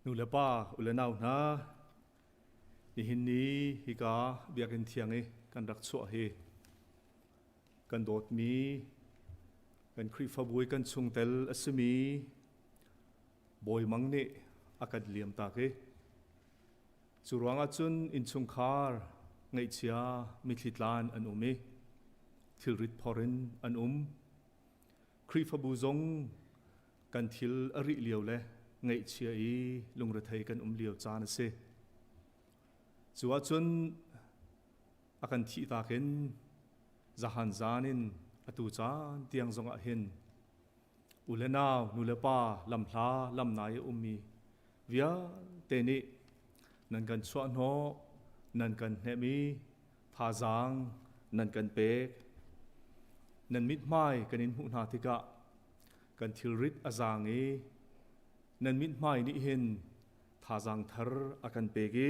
Nu le pa, u le nau hna, nihin ni hika biakinn thiang i kan rak chuah hi kan dawtmi kan Khrihfabu i kan chungtel a simi Bawi Mang nih a kan liam tak i cu ruangah cun innchungkhar ngaihchia mithli tlan an um i thilrit phor in an um. Khrihfabu zong kan thil a rih lio le ngaihchia i lungrethei kan um lio caan a si. Cu ahcun a kan thihtak in zahan zan in atu caan tiang zongah hin u le nau, nu le pa, lamhla, lamnai a ummi vialte nih nan kan chuahhnawh, nan kan hnemh i thazaang nan kan pek. Nan mithmai kan in hmuh hna tikah kan thilrit a zaang i nan mithmai nih hin thazaang thar a kan pek i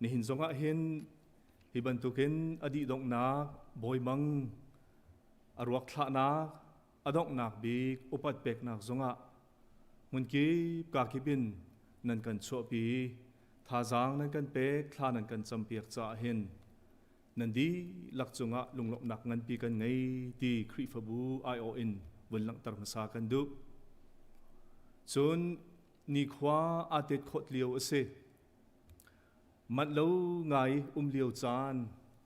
nihin zongah hin hi bantukin a dih donghnak bawimang a ruak thlahnak a donghnak bik upat peknak zongah hmunkip kakip in nan kan chuahpi thazaang nan kan pek thla nan kan campiak caah hin nan dihlak cungah lunglawmhnak nganpi kan ngei ti Khrihfabu aiawh in vun langhter hmasa kan duh. Cun nikhua aa tet khawt lio a si. Manh lo ngai um lio caan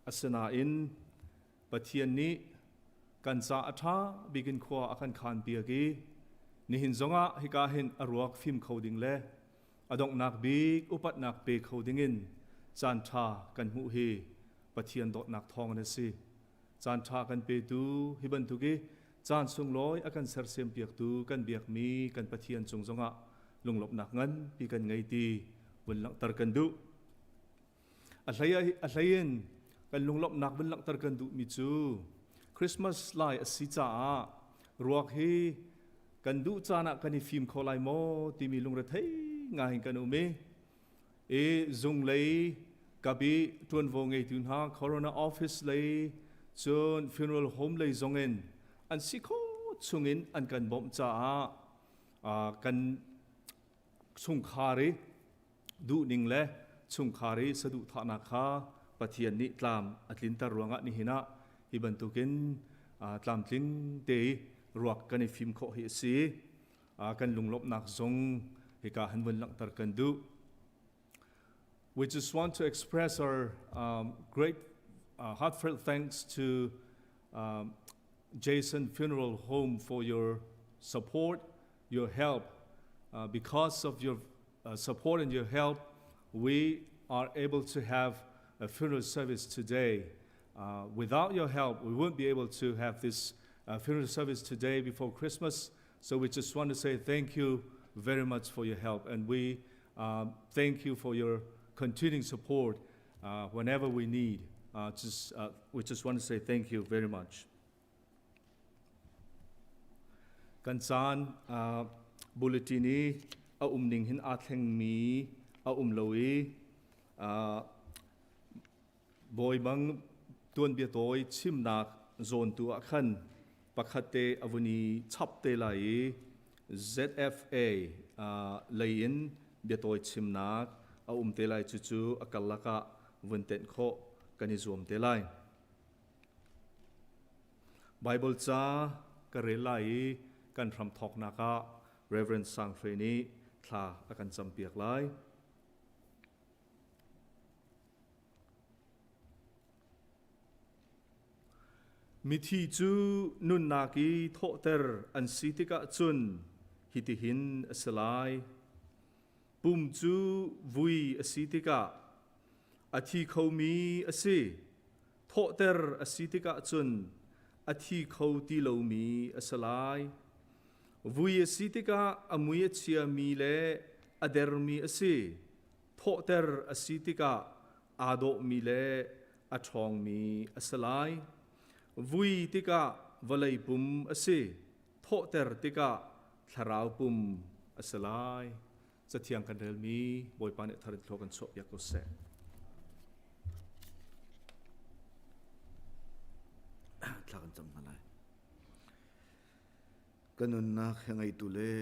a si nain Pathian nih kan ca a ṭha bikin khua a kan khaan piak i nihin zongah hika hin a ruak fim kho ding le a donghnak bik upatnak pe kho dingin caanṭha kan hmuh hi Pathian dawtnak thawngin a si. Caanṭha kan petu hi bantuk i caan sunglawi a kan sersiam piaktu kan biakmi kan Pathian cung zongah lunglawmhnak nganpi kan ngei ti vun langhter kan duh. A hlei in kan lunglawmhnak vun langhter kan duhmi cu Christmas lai a si caah ruak hi kan duh caan ah kan i fim kho lai maw timi lungrethei ngai in kan um i i zung lei kabi ṭuanvo ngeitu hna corona office lei cun funeral home lei zong in an si kho chungin an kan bawmh caah kan chungkhar i duhning le chungkhar i saduhthahnak kha Pathian nih tlam a tlinter ruangah nihin ah hi bantukin tlamtling te i ruak kan i fim khawh hi a si. Kan lunglawmhnak zong hika han vun langhter kan duh. We just want to express our great heartfelt thanks to Jason Funeral Home for your support, your help. Because of your support and your help, we are able to have a funeral service today. Without your help, we wouldn't be able to have this funeral service today before Christmas. So we just want to say thank you very much for your help. And we thank you for your continuing support whenever we need. Just, we just want to say thank you very much. Kan caan bulletin i a um ning hin aa thlengmi a um lo i bawi bang tuanbia tawi chimnak zawn tu ah khan pakhat te a vun i chap te lai i ZFA lei in biatawi chimnak a um te lai cucu a karlak ah vun tenh khawh kan i zuam te lai. Bible ca ka rel lai i kan hramthawknak ah Reverend Sang Hre nih thla a kan campiak lai. Mithi cu nunnak i thawhter an si tikah cun hitihin a si lai. Pum cu vui a si tikah a thi khomi a si. Thawhter a si tikah cun a thi kho ti lomi a si lai. Vui a si tikah a mui a chiami le a dermi a si. Thawhter a si tikah aa dawhmi le a ṭhawngmi a si lai. Vui tikah vawlei pum a si. Thawhter tikah thlarau pum a si lai. Cathiang kan relmi Bawipa nih thar in thlua kan chuahpiak ko seh. Thla kan cam hna lai. Ka nunnak he ngeitu le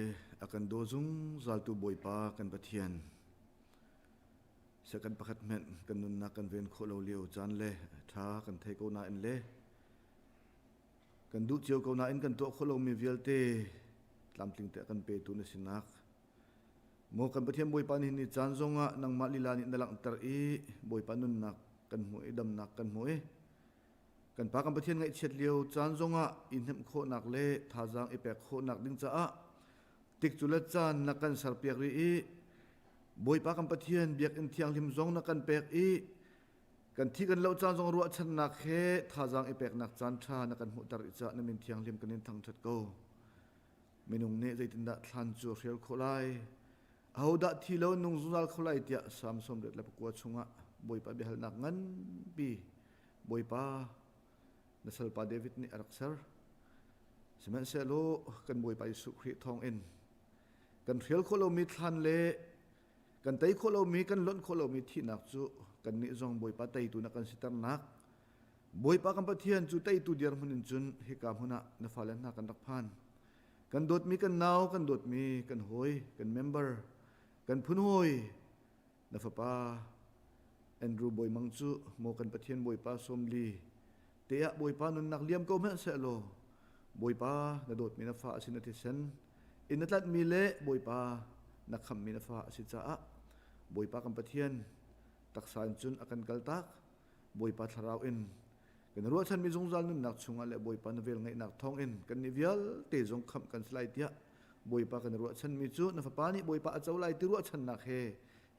A kan daw zungzaltu Bawipa kan Pathian, second pakhat hmenh kan nunnak kan ven khawh lo lio caan le ṭha kan thei ko nain le kan duh cio ko nain kan tuah khawh lomi vialte tlamtling te a kan petu na sinak Maw kan Pathian Bawipa nihin ni caan zongah nangmah lila nih na langhter i Bawipa nunnak kan hmuh i damnak kan hmuh i kan Pa kan Pathian ngaihchiat lio caan zongah i hnemh khawhnak le thazaang i pek khawhnak ding caah tikcu le caan na kan serpiak rih i Bawipa kan Pathian biakinn thianghlim zong na kan pek i kan thi kan lo caan zong ruahchannak he thazaang i peknak caan ṭha na kan hmuhter i cah na min thianghlim kan in thangṭhat ko. Minung nih zeitindah thlan cu a hrial khawh lai? Ahodah thi lo nung zungzal kho lai tiah Salm 89 chungah Bawipa biahalnak nganpi Bawipa na salpa David nih a rak ser. Sihmanhsehlaw kan Bawipa Jesuh Khrih thawngin kan hrial khawh lomi thlan le kan tei khawh lomi kan lonh khawh lomi thihnak cu kannih zong Bawipa teitu na kan siternak Bawipa kan Pathian cu teitu dirhmun in cun hika hmun ah na fale hna kan rak phan. Kan dawtmi kan nau, kan dawtmi kan hawi, kan member, kan phun hawi, na fapa Andrew Bawi Mang cu maw kan Pathian Bawipa sawmli te ah Bawipa nunnak liam ko hmanh seh law Bawipa na dawtmi na fa a si na thisen in na tlanhmi le Bawipa na khammi na fa a si caah Bawipa kan Pathian taksa in cun a kan kaltak Bawipa thlarau in kan ruahchanmi zungzal nunnak chungah le Bawipa na velngeihnak thawngin kannih vialte zong khamh kan si lai tiah Bawipa kan ruahchanmi cu na fapa nih Bawipa a co lai ti ruahchannak he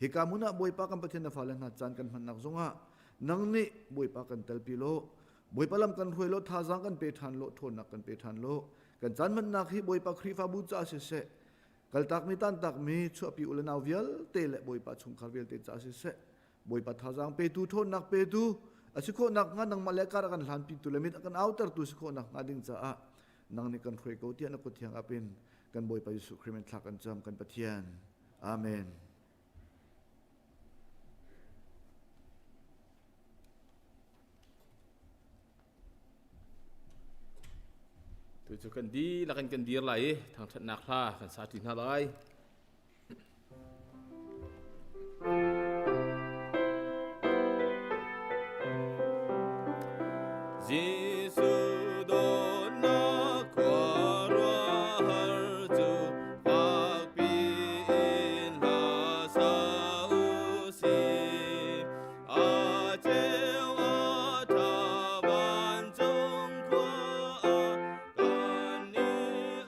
hika hmun ah Bawipa kan Pathian na fale hna caan kan hmannak zongah nang nih Bawipa kan telpi law Bawipa lam kan hruai law thazaang kan pe ṭhan law ṭhawnnak kan pe ṭhan law kan caan hmannak hi Bawipa Khrihfabu ca siseh kaltakmi tantakmi chuahpi u le nau vialte le Bawipa chungkhar vialte ca siseh Bawipa thazaang petu ṭhawnnak petu a si khawh nakhnga nangmah le kar a kan hlanpitu le mit a kan autertu si khawh nakhnga ding caah nang nih kan hruai ko tiah na kut thiang ap in kan Bawipa Jesuh Khrih min thla kan cam kan Pathian. Amen. Tu cu kan dihlak in kan dir lai i thangṭhatnak hla kan sa ṭi hna lai. Jesuh dawtnak khuaruahhar cu fakpi in hla sa u sih. A ceu a ṭha vancung khua ah kan i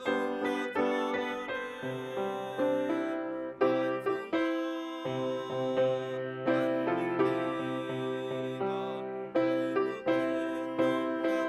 umnak caah le vancung ah kan tlun tikah zeitluk in nunnak.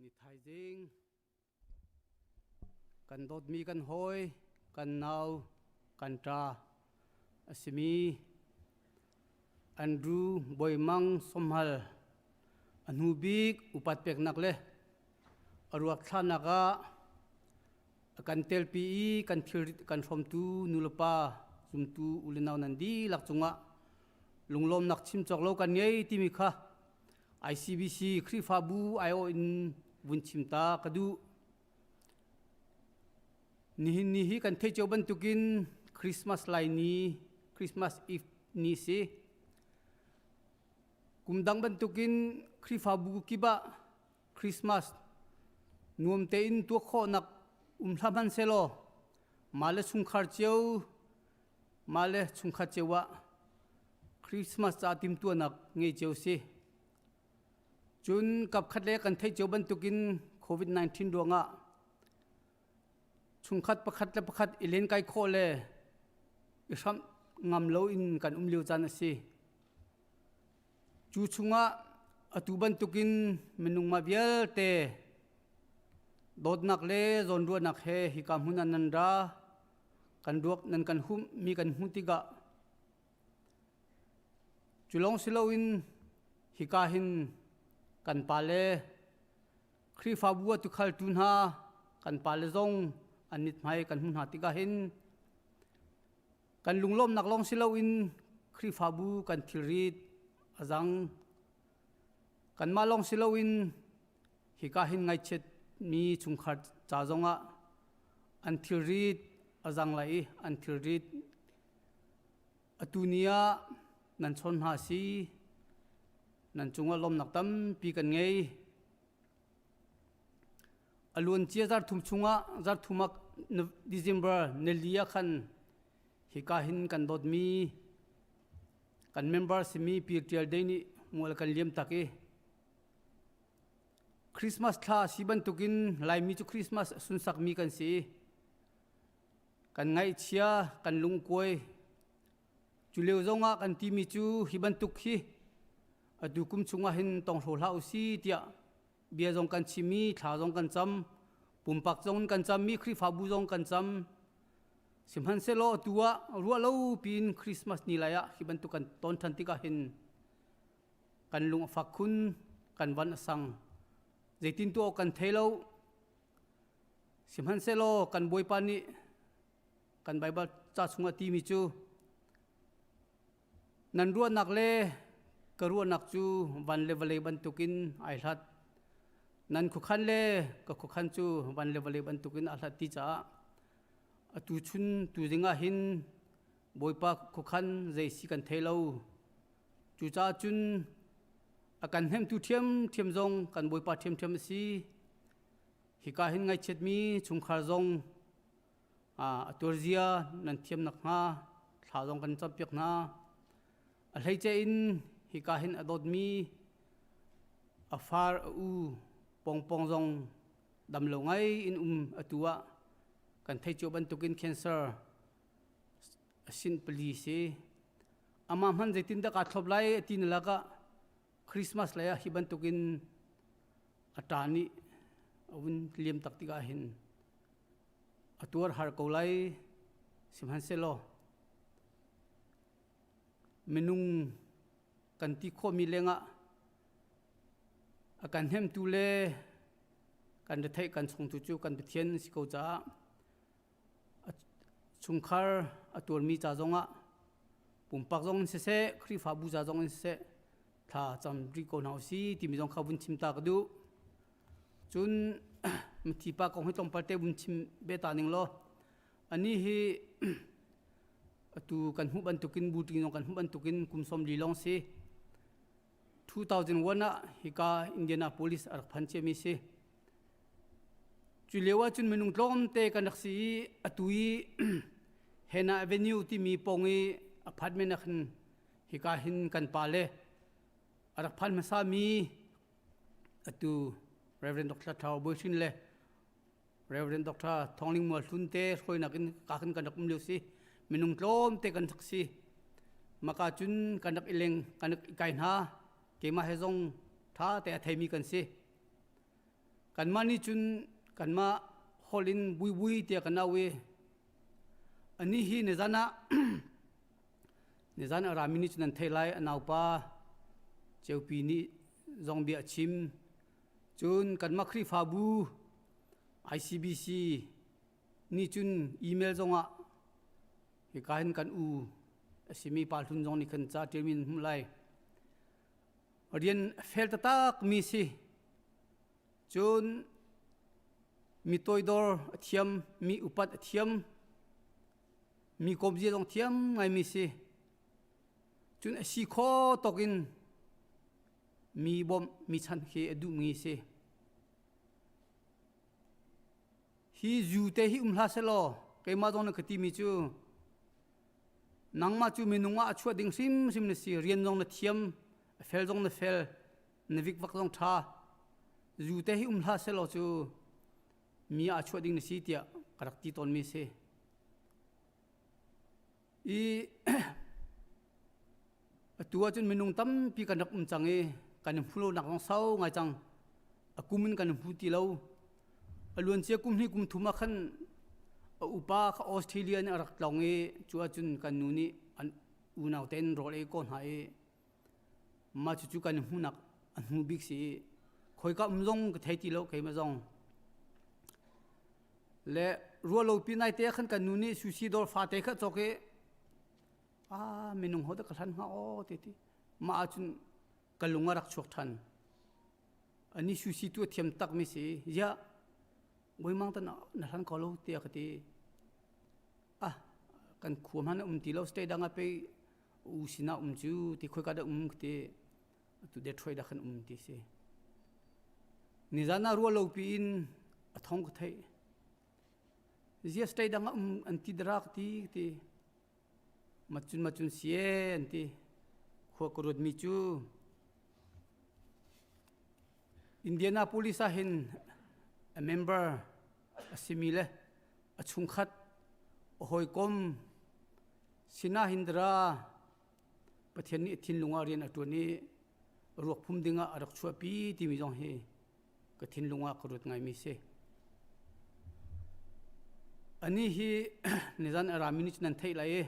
Tuni thaizing kan dawtmi kan hawi, kan nau, kan ṭa a simi Andrew Bawimang Somhal a hnu bik upat peknak le a ruak thlahnak ah a kan telpi i kan thilrit kan hrawmtu nulepa zumtu u le nau nan dihlak cungah lunglawmnak chim cawk lo kan ngei timi kha ICBC Khrihfabu aiawh in vun chim ta ka duh. Nihin ni hi kan theih cio bantukin Christmas lai ni, Christmas Eve ni si. Kum dang bantukin Khrihfabu kip ah Christmas nuam tein tuah khawhnak um hlah hmanhsehlaw mah le chungkhar cio mah le chungkhat cio ah Christmas ca timtuahnak ngei cio si. Cun kapkhat le kan theih cio bantukin COVID-19 ruangah chungkhat pakhat le pakhat i lenkai khawh le i hramh ngam loin kan um lio caan a si. Cu chungah atu bantukin minung mah vialte dawtnak le zawnruahnak he hika hmun ah nan ra. Kan ruak nan kan humh mi kan hmuh tikah cu lawng si loin hika hin kan pale Khrihfabu a tukhaltu hna kan pale zong an mithmai kan hmuh hna tikah hin kan lunglawmnak lawng si loin Khrihfabu kan thilrit a zang. Kanmah lawng si loin hika hin ngaihchiatmi chungkhar ca zongah an thilrit a zang lai i an thilrit atu ni ah nan chawn hna si nan cungah lawmnak tampi kan ngei. A luancia zarthum chungah zarthum ah December nili ah khan hika hin kan dawtmi kan member simi Pir Tial Dei nih mual kan liam tak i Christmas thla si bantukin Laimi cu Christmas a sunsakmi kan si. Kan ngaihchia, kan lungkuai. Cu lio zongah kan timi cu hi bantuk hi atu kum chungah hin tong hro hlah usi tiah bia zong kan chim i thla zong kan cam. Pumpak zong kan cam i Khrihfabu zong kan cam. Sihmanhsehlaw atu ah ruah lo piin Christmas ni lai ah hi bantuk kan ton ṭhan tikah hin kan lung a fak khun, kan van a sang. Zeitin tuah awk kan thei lo. Sihmanhsehlaw kan Bawipa nih kan Baibal ca chungah timi cu nan ruahnak le ka ruahnak cu van le vawlei bantukin ai hlat. Nan khuakhan le ka khuakhan cu van le vawlei bantukin a hlat ti caah atu chun tu zing ah hin Bawipa khuakhan zei si kan thei lo. Cucaah cun a kan hnemtu ṭhiamṭhiam zong kan Bawipa ṭhiamṭhiam a si. Hika hin ngaihchiatmi chungkhar zong a tuarzia nan thiam nakhnga thla zong kan campiak hna. A hleice in hika hin a dawtmi a far a u pongpong zong dam lo ngai in um atu ah kan theih cio bantukin cancer a sin pali si. Amah hmanh zeitindah kaa thlop lai ti na lakah Christmas lei ah hi bantukin a ṭa nih a vun liam tak tikah hin a tuar har ko lai. Sihmanhsehlaw minung kan ti khawhmi lengah a kan hnemtu le kan retheih kan chungtu cu kan Pathian si ko caah chungkhar a tuarmi ca zongah pumpak zong in siseh Khrihfabu ca zong in siseh thla cam rih ko hna usih timi zong kha vun chim ta ka duh. Cun mithi pa kong hi tlawmpal te vun chim ve ta ning law ani hi atu kan hmuh bantukin buṭing zong kan hmuh bantukin kum 40 lawng si. 2001 ah hika Indianapolis a rak phan ciami si. Cu lio ah cun minung tlawmte kan rak si i atu i Hannah Avenue timi pawng i apartment ah khan hika hin kan pale a rak phan hmasami atu Reverend Dr. Thau Bawi Hrin le Reverend Dr. Thawngling Mual Hlun te hruainak in ka khan kan rak um lio si. Minung tlawmte kan rak si. Maka cun kan rak i leng kan rak i kai hna. Keimah he zong tha te a theimi kan si. Kanmah nih cun kanmah holh in buibui tiah kan au i anih hi nizan ah nizan a rami nih cun an theih lai a naupa Ceupi nih zong bia a chim. Cun kanmah Khrihfabu ICBC nih cun email zongah hika hin kan u a simi Pa Hlun zong nih khan ca ṭialmi an hmuh lai. Rian fel taktak mi si. Cun mi toidor a thiam, mi upat a thiam, mi kawmzia zong thiam ngaimi si. Cun a si kho tawk in mi bawmh, mi chan khi a duhmi si. Hi zu te hi um hlah selaw keimah zong na ka timi cu nangmah cu minung ah a chuah ding hrimhrim na si rian zong na thiam a fel zong na fel na vikvak zong ṭha zu te hi um hlah selaw cu mi ah chuah ding na si tiah ka rak ti tawnmi si i atu ahcun minung tampi kan rak um cang i kan i hmuhlonak zong sau ngai cang a kum in kan hmu ti lo a luancia kum hnih kum thum ah khan a upa kha Australia in a rak tlong i cu ahcun kan nu nih an unau tein rawl ei ko hna i mah cucu kan hmuhnak a hnu bik si i khoika um zong ka thei ti lo keimah zong le ruahlopi nai te khan kan nu nih sushi dawr fate kha cawk i a minung ho dah ka hlan hnga aw ti ti mah ahcun ka lung a rak chuak ṭhan ani sushi tu a thiam tak mi si ya boimang ta na hlan ko lo tiah ka ti ah kan khua hman um ti lo state dang ah pei u sinah um cu ti khoi ka dah um ka ti tu Detroit ah khan um ti si nizan ah ruah lo pi in a thong ka theih zia state dang ah um an ti dara ka ti ti macun macun sie an ti khua ka ruat mi cu Indianapolis ah hin a member a simi le a chungkhat a hawikom sinah hin dara Pathian nih thinlung ah rian a ṭuan i ruak phum dingah a rak chuahpi timi zong hi ka thinlung ah ka ruat ngaimi si. Ani hi nizan a rami nih cun nan theih lai i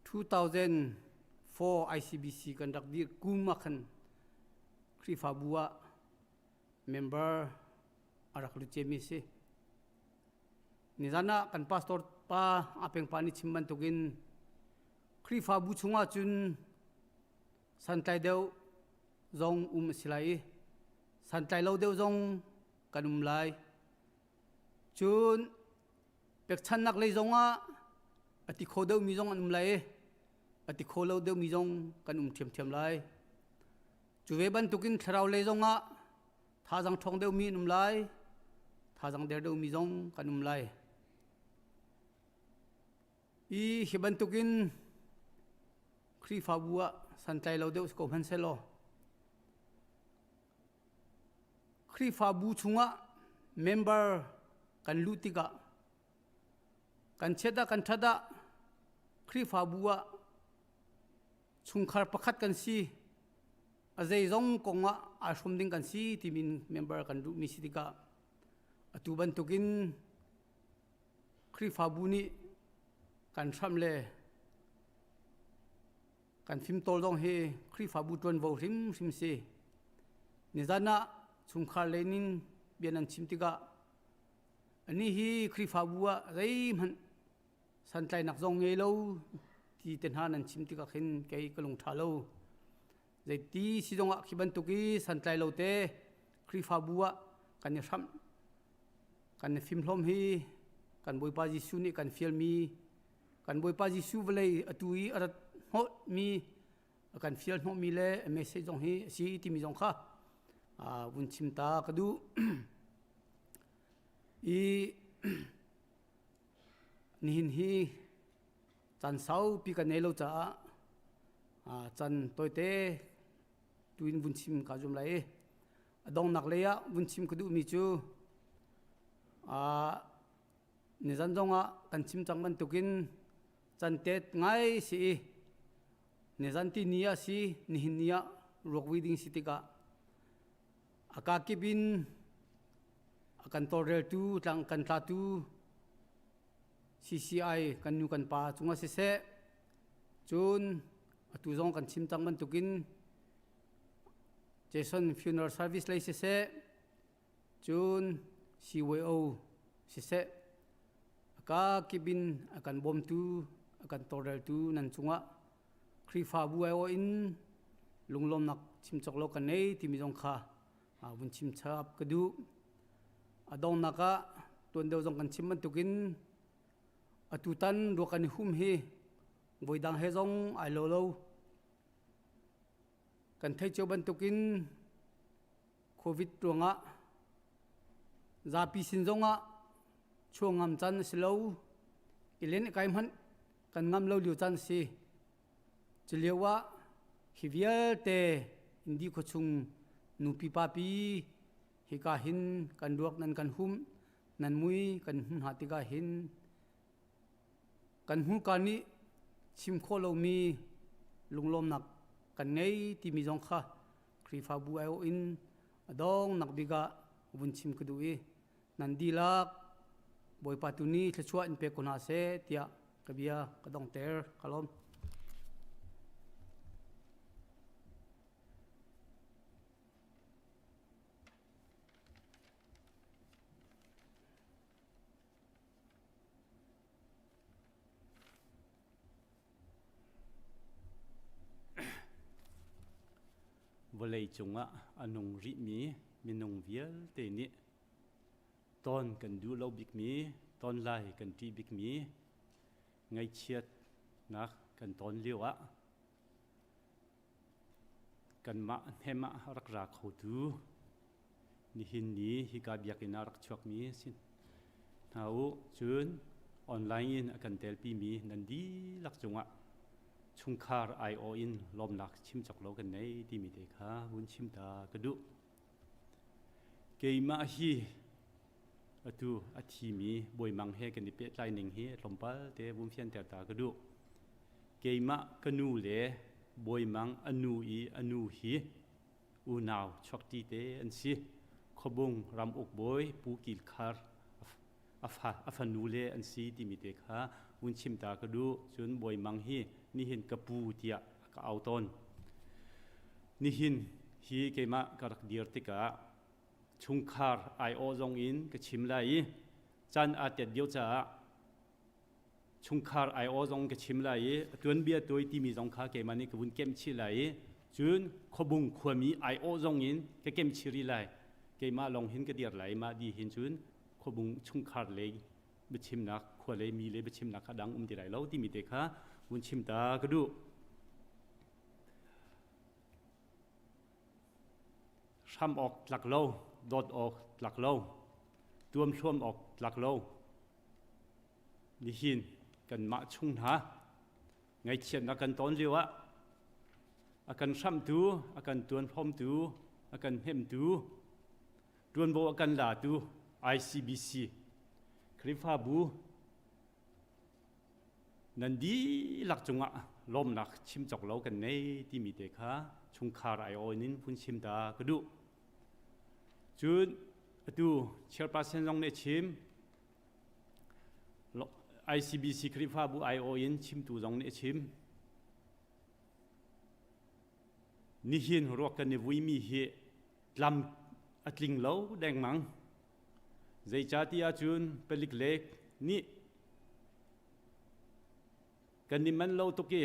2004 ICBC kan rak dir kum ah khan Khrihfabu ah member a rak lut ciami a si. Nizan ah kan pastor pa Apeng pa nih chim bantukin Khrihfabu chungah cun santlai deuh zong um a si lai i santlai lo deuh zong kan um lai. Cun pekchannak lei zongah a ti kho deuhmi zong an um lai i a ti kho lo deuhmi zong kan um ṭhiamṭhiam lai. Cu ve bantukin thlarau lei zongah Thazang ṭhawng deuhmi an um lai, thazang der deuhmi zong kan um lai. I hi bantukin Khrihfabu ah santlai lo deuh ko hmanh selaw Khrihfabu chungah member kan luh tikah kan chiat ah kan ṭhat ah Khrihfabu ah chungkhar pakhat kan si a zeizong kong ah aa hrum ding kan si timi member kan duhmi si tikah atu bantukin Khrihfabu nih kan hramh le kan fimtawl zong hi Khrihfabu ṭuanvo hrimhrim si. Nizan ah chungkhar lei ning bia nan chim tikah anih hi Khrihfabu ah zeihmanh santlainak zong ngei lo ti te hna nan chim tikah khin kei ka lung ṭha lo. Zeiti si zongah khi bantuk i santlai lo te Khrihfabu ah kan i hramh kan i fimhlawm hi kan Bawipa Jesuh nih kan fialmi kan Bawipa Jesuh vawlei atu i a rat hnawhmi a kan fial hnawhmi le a message zong hi a si timi zong kha vun chim ta ka duh. I nihin hi Caan saupi kan nei lo caah can tawite tuin vun chim kaa zuam lai i a donghnak lei ah vun chim ka duhmi cu nizan zongah kan chim cang bantukin can tet ngai si i nizan ti ni ah si nihin ni ah ruak vui ding si tikah. A kakip in a kan tawlreltu, tlang kan tlatu CCI kan nu kan pa cungah siseh, cun atu zong kan chim cang bantukin Jason Funeral Service lei siseh, cun CYO siseh, a kakip in a kan bawmtu, a kan tawlreltu nan cungah Khrihfabu aiawh in lunglawmnak chim cawk lo kan nei timi zong kha vun chim chap ka duh. A donghnak ah tuan deuh zong kan chim bantukin atutan ruak kan i hum hi voidang he zong ai lo lo. Kan theih cio bantukin COVID ruangah zapi sin zongah chuang ngam can a si lo. I len i kai hmanh kan ngam lo lio caan a si. Cu lio ah hi vialte Indi khuachung nupi papi hika hin kan ruak nan kan humh nan mui kan hmuh hna tikah hin kan hmurka nih chim khawh lomi lunglawmnak kan ngei timi zong kha Khrihfabu aiawh in a dongnak bik ah vun chim ka duh i nan dihlak Bawipa tu nih thluachuah in pek ko hna seh tiah ka bia ka dongter ka lawm. Vawlei cungah a nung rihmi minung vialte nih ton kan duh lo bikmi, ton lai kan ṭih bikmi ngaihchiatnak kan ton lio ah kanmah hnem ah rak ra khotu nihin ni hika biakinn ah rak chuakmi si hna u. Cun online in a kan telpimi nan dihlak cungah chungkhar aiawh in lawmnak chim cawk lo kan nei timi te kha vun chim ta ka duh. Keimah hi atu a thimi Bawimang he kan i pehtlai ning hi tlawmpal te vun fianter ta ka duh. Keimah ka nu le Bawimang a nu i a nu hi unau chuakṭi te an si. Khuabung ramuk bawi Pu Kil Khar a fanu le an si timi te kha vun chim ta ka duh. Cun Bawimang hi nihin ka pu tiah a ka au tawn. Nihin hi keimah ka rak dir tikah chungkhar aiawh zong in ka chim lai i caan aa tet lio caah chungkhar aiawh zong ka chim lai i a tuanbia tuai timi zong kha keimah nih ka vun kemh chih lai i cun khuabung khuami aiawh zong in ka kemh chih rih lai. Keimah lawng hin ka dir lai mah di hin cun khuabung chungkhar lei biachimnak khua lei mi le biachimnak kha dang um ti lai lo timi te kha vun chim ta ka duh. Hram awk tlak lo, dawt awk tlak lo, tuamhluam awk tlak lo. Nihin kanmah chung hna ngaihchiatnak kan ton lio ah a kan hramhtu, a kan tuanhlawmtu, a kan hnemtu, ṭuanvo a kan latu ICBC Khrihfabu nan dihlak cungah lawmnak chim cawk lo kan nei timi te kha chungkhar aiawh in hun chim ta ka duh. Cun atu chairperson zong nih chim ICBC Khrihfabu aiawh in chimtu zong nih a chim. Nihin ruak kan i vuimi hi tlam a tling lo dengmang. Zeicahtiah cun palik lek nih kan i manh lo tuk i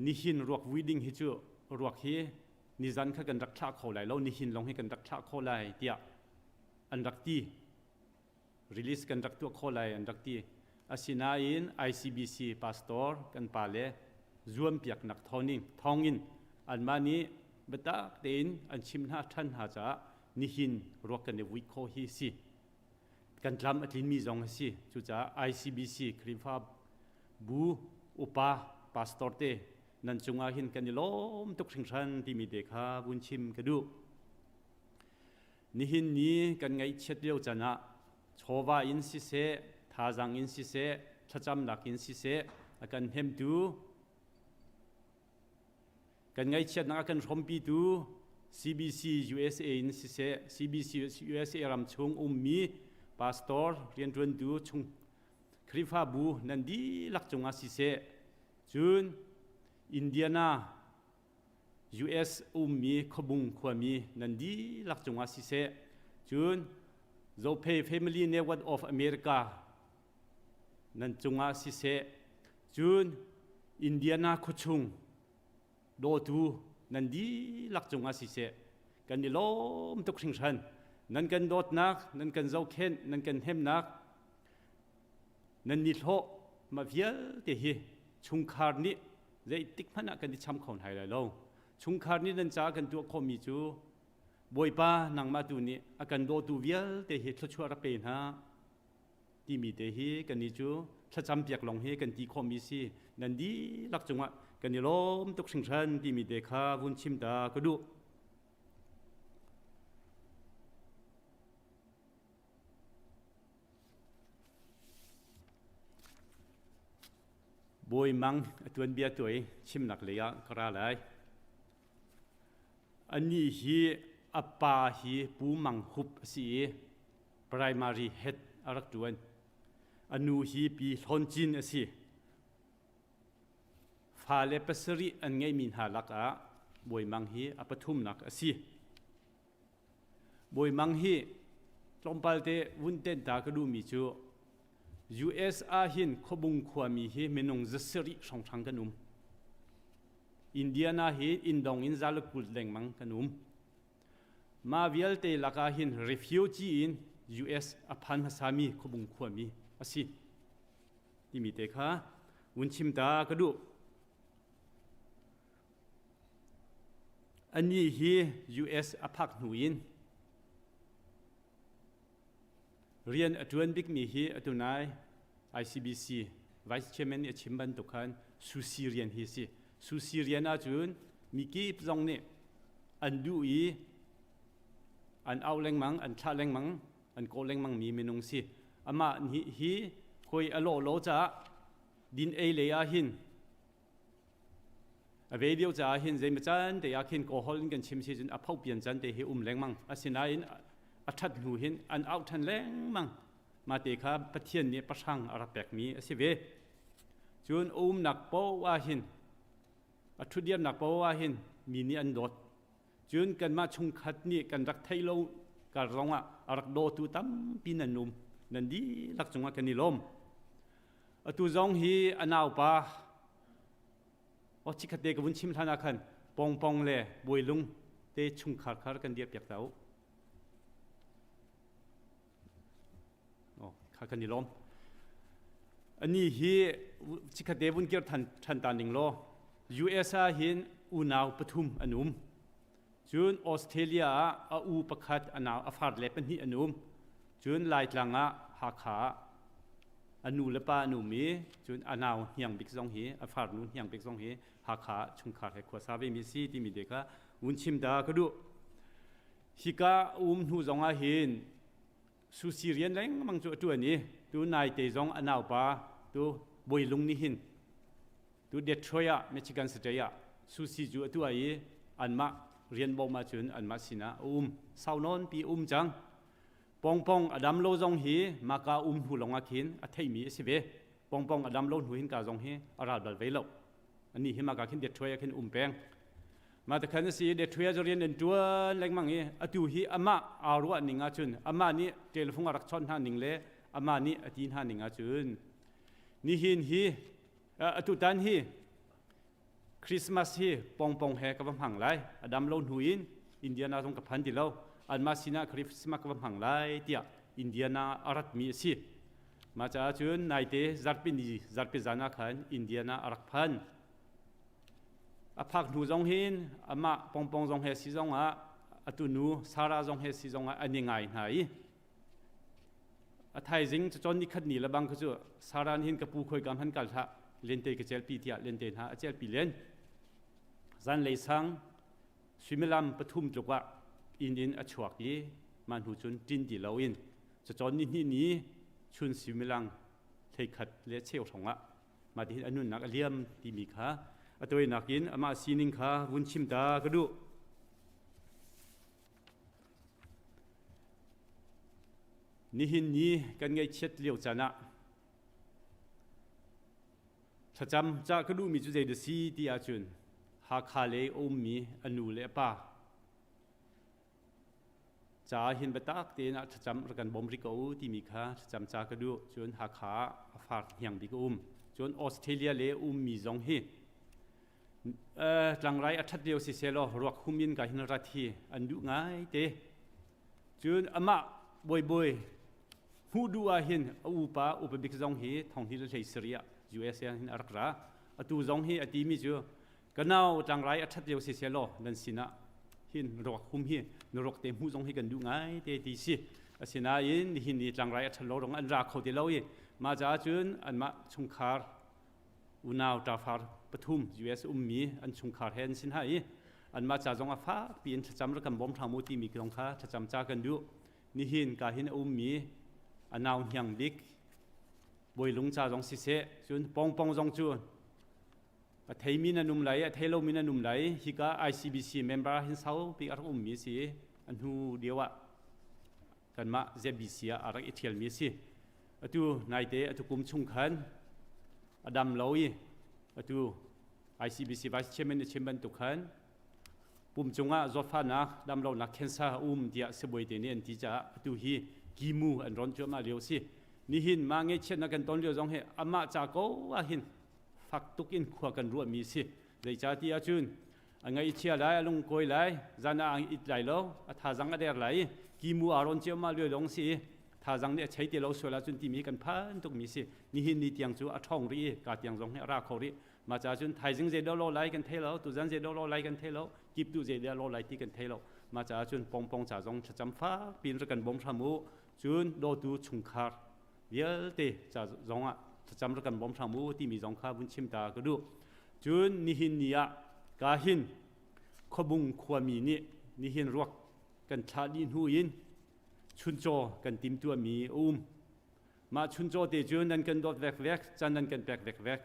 nihin ruak vui ding hi cu ruak hi nizan kha kan rak thlah kho lai lo nihin lawng hi kan rak thlah kho lai tiah an rak ti release kan rak tuah kho lai an rak ti asinain ICBC pastor kan pa le zuampiaknak thawngin thawngin anmah nih biatak tein an chim hna ṭhan hna caah nihin ruak kan i vui kho hi si kan tlam a tlinmi zong a si cucaah ICBC Khrihfa bu upa pastor te nan cungah hin kan i lawm tuk hringhran timi te kha vun chim ka duh Nihin ni kan ngaihchiat lio can ah chawva in siseh, thazaang in siseh, thlacamnak in siseh a kan hnemtu, kan ngaihchiatnak a kan hrawmpitu. CBC USA in siseh, CBC USA ram chung ummi pastor rianṭuantu chung Khrihfabu nan dihlak cungah siseh, cun Indiana US ummi khuabung khuami nan dihlak cungah siseh, cun Zophei Family Network of America nan cungah siseh, cun Indiana khuachung dawtu nan dihlak cungah siseh, kan i lawm tuk hringhran. Nan kan dawtnak, nan kan zohkhenh, nan kan hnemnak, nan nihlawh mah vialte hi chungkhar nih zeitik hmanh ah kan i cham kho hna lai lo. Chungkhar nih nan caah kan tuah khawhmi cu Bawipa nangmah tu nih a kan dawtu vialte hi thluachuah rak pe hna timi te hi kannih cu thlacam piak lawng hi kan ti khawhmi si. Nan dihlak cungah kan i lawm tuk hringhran timi te kha vun chim ta ka duh. Bawi Mang a tuanbia tuai chimnak lei ah ka ra lai. Anih hi a pa hi Pu Mang Hup a si i primary head a rak ṭuan. A nu hi Pi Hlawn Cin a si. Fale pasarih an ngeihmi hna lakah Bawi Mang hi a pathumnak a si. Bawi Mang hi tlawmpal te vun tenh ta ka duhmi cu US ah hin khuabung khuami hi minung zasarih hrawnghrang kan um. Indiana hi inndong in zalakul lengmang kan um. Mah vialte lakah hin refugee in US a phan hmasami khuabung khuami a si timi te kha vun chim ta ka duh. Anih hi US a phak hnu in rian a ṭuan bikmi hi atu nai ICBC Vice Chairman nih a chim bantuk khan susi rian hi a si. Susi rian ahcun mikip zong nih an duh i an auh lengmang, an thlah lengmang, an kawh lengmang mi minung si. Amah nih hi hawi a lawh lo caah din ei lei ah hin A ve lio caah hin zeimaw can te ah khin kawhol in kan chim si cun a phopian can te hi um lengmang. Asinain a ṭhat hnu hin an auh ṭhan lengmang. Mah te kha Pathian nih pahrang a rak pekmi a si ve. Cun a umnak paoh ah hin a ṭhutdirnak paoh ah hin mi nih an dawt. Cun kanmah chungkhat nih kan rak theih lo kar zongah a rak dawtu tampi nan um. Nan dihlak cungah kan i lawm. Atu zong hi a naupa aw chikkhat te ka vun chim hlan ah khan pongpong le buailung te chungkhar khar kan dir piak ta u. Oh, kha kan i lawm. Ani hi chikkhat te vun kir than than ta ning law US ah hin unau pathum an um. Cun Australia ah a u pakhat a nau a far le pahnih an um. Cun Laitlang ah Hakha ah a nu le pa an um i cun a nau hniang bik zong hi a farnu hniang bik zong hi Hakha ah chungkhar he khuasa vemi a si timi te kha vun chim ta ka duh. Hika um hnu zong ah hin Susi rian lengmang cu a ṭuan i tu naite zong a naupa tu Bawilung nih hin Tu Detroit ah Michigan State ah Susi cu a tuah i anmah rian bawm ahcun anmah sinah a um. Sau nawn pi um cang. Pongpong a dam lo zong hi maka um hnu lawngah khin a theihmi a si ve. Pongpong a dam lo hnu hin ka zong hi a ral bal ve lo. Ani hi maka khin Detroit ah khin um peng. Mah takhan a si i Detroit ah rian an ṭuan lengmang i atu hi amah aa ruah ning ahcun amah nih telephone a rak chawnh hna ning le amah nih a ti hna ning ahcun nihin hi Atutan hi Christmas hi pongpong he ka va hmang lai. A dam lo hnu in Indiana zong ka phan ti lo. Anmah sinah Christmas ka va hmang lai tiah Indiana a ratmi a si. Mah caah cun naite zarhpi ni zarhpi zan ah khan Indiana a rak phan. A phak hnu zong hin amah pongpong zong he si zong ah atu nu Sarah zong he si zong ah an i ngai hna i A thaizing cacawn nikhat ni lebang kha cu Sarah nih hin ka pu khoi ka hman kal hlah lente ka celpi tiah lente hna a celpi len. Zanlei sang suimilam pathum tluk ah inn in a chuak i mah hnu cun ṭin ti loin cacawn ni hnih ni chun suimilang hleikhat le cheu hrawng ah mah tihin a nunnak a liam timi kha a tawinak in amah sining kha vun chim ta ka duh. Nihin ni kan ngaihchiat lio caan ah thlacam ca ka duhmi cu zei dah si ti ahcun Hakha lei a ummi a nu le a pa ca hin biatak tein ah thlacam rak kan bawm rih ko timi kha thlacam ca ka duh. Cun Hakha ah a far hniang bik a um. Cun Australia le ummi zong hi tlangrai a ṭhat lio siseh law ruak hum in ka hin rat hi an duh ngai te. Cun amah bawibawi hmuh duh ah hin a upa upa bik zong hi thong hi le hlei sarih ah USA hin a rak ra. Atu zong hi a timi cu ka nau tlangrai a ṭhat lio siseh law nan sinah hin ruak hum hi na ruak te hmuh zong hi kan duh ngai te ti si. Asinain nihin ni tlangrai a ṭhat lo rong an ra kho ti lo i mah caah cun anmah chungkhar unau ṭafar pathum US ummi an chungkhar he an sin ha i anmah ca zong ah fakpi in thlacam rak kan bawm hram u timi zong kha thlacam ca kan duh. Nihin ka hin a ummi a nau hniang bik Bawilung ca zong siseh cun pongpong zong cu a theimi nan um lai a thei lomi nan um lai hika ICBC member hin saupi a rak ummi si a hnu lio ah kanmah ZBC ah a rak i ṭhialmi a si. Atu naite atu kum chung khan a dam lo i atu ICBC Vice Chairman a chim bantuk khan pum cungah zawtfahnak damlonak cancer a um tiah sibawi te nih an ti caah atu hi kimu an rawn cuahmah lio a si. Nihin mah ngaihchiatnak kan ton lio zong hi amah ca ko ah hin fak tuk in khua kan ruahmi a si. Zeicahtiah ahcun a ngaihchia lai, a lungkawi lai, zan ah a it lai lo, a thazang a der lai i kimu aa rawn ciammah lio lawng si i thazang nih a chei ti lo sual ahcun timi kan phan tukmi si. Nihin ni tiang cu a ṭhawng rih i ka tiang zong hi a ra kho rih. Mah caah cun thaizing zei lo lai kan thei lo, tuzan zei lo lai kan thei lo, kiptu zei lo lai ti kan thei lo. Mah caah cun pongpong ca zong thlacam fak piin rak kan bawm hram u. Cun dawtu chungkhar vialte ca zong ah thlacam rak kan bawm hram u timi zong kha vun chim ta ka duh. Cun nihin ni ah ka hin khuabung khuami nih nihin ruak kan thlah dih hnu in chuncaw kan timtuahmi a um. Mah chuncaw te cu nan kan dawt vekvek, can nan kan pek vekvek.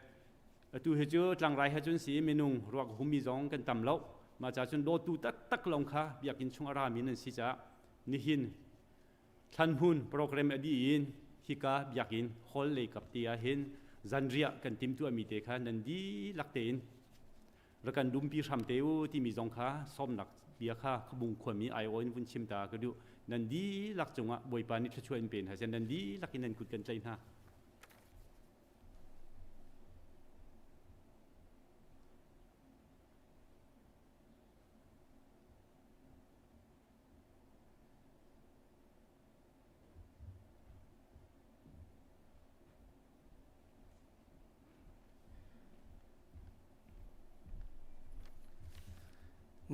Atu hi cu tlangrai he cun si minung ruak humi zong kan tam lo. Mah ca cun dawtu taktak lawng kha biakinn chung a rami nan si caah nihin thlanhmun program a dih in hika biakinn hall lei kap te ah hin zanriah kan timtuahmi te kha nan dihlak tein rak kan dumpi hram te u timi zong kha sawmnak bia kha khabung khuami aiawh in vun chim ta ka duh. Nan dihlak cungah Bawipa nih thluachuah in pe hna seh. Nan dihlak in nan kut kan tlaih hna.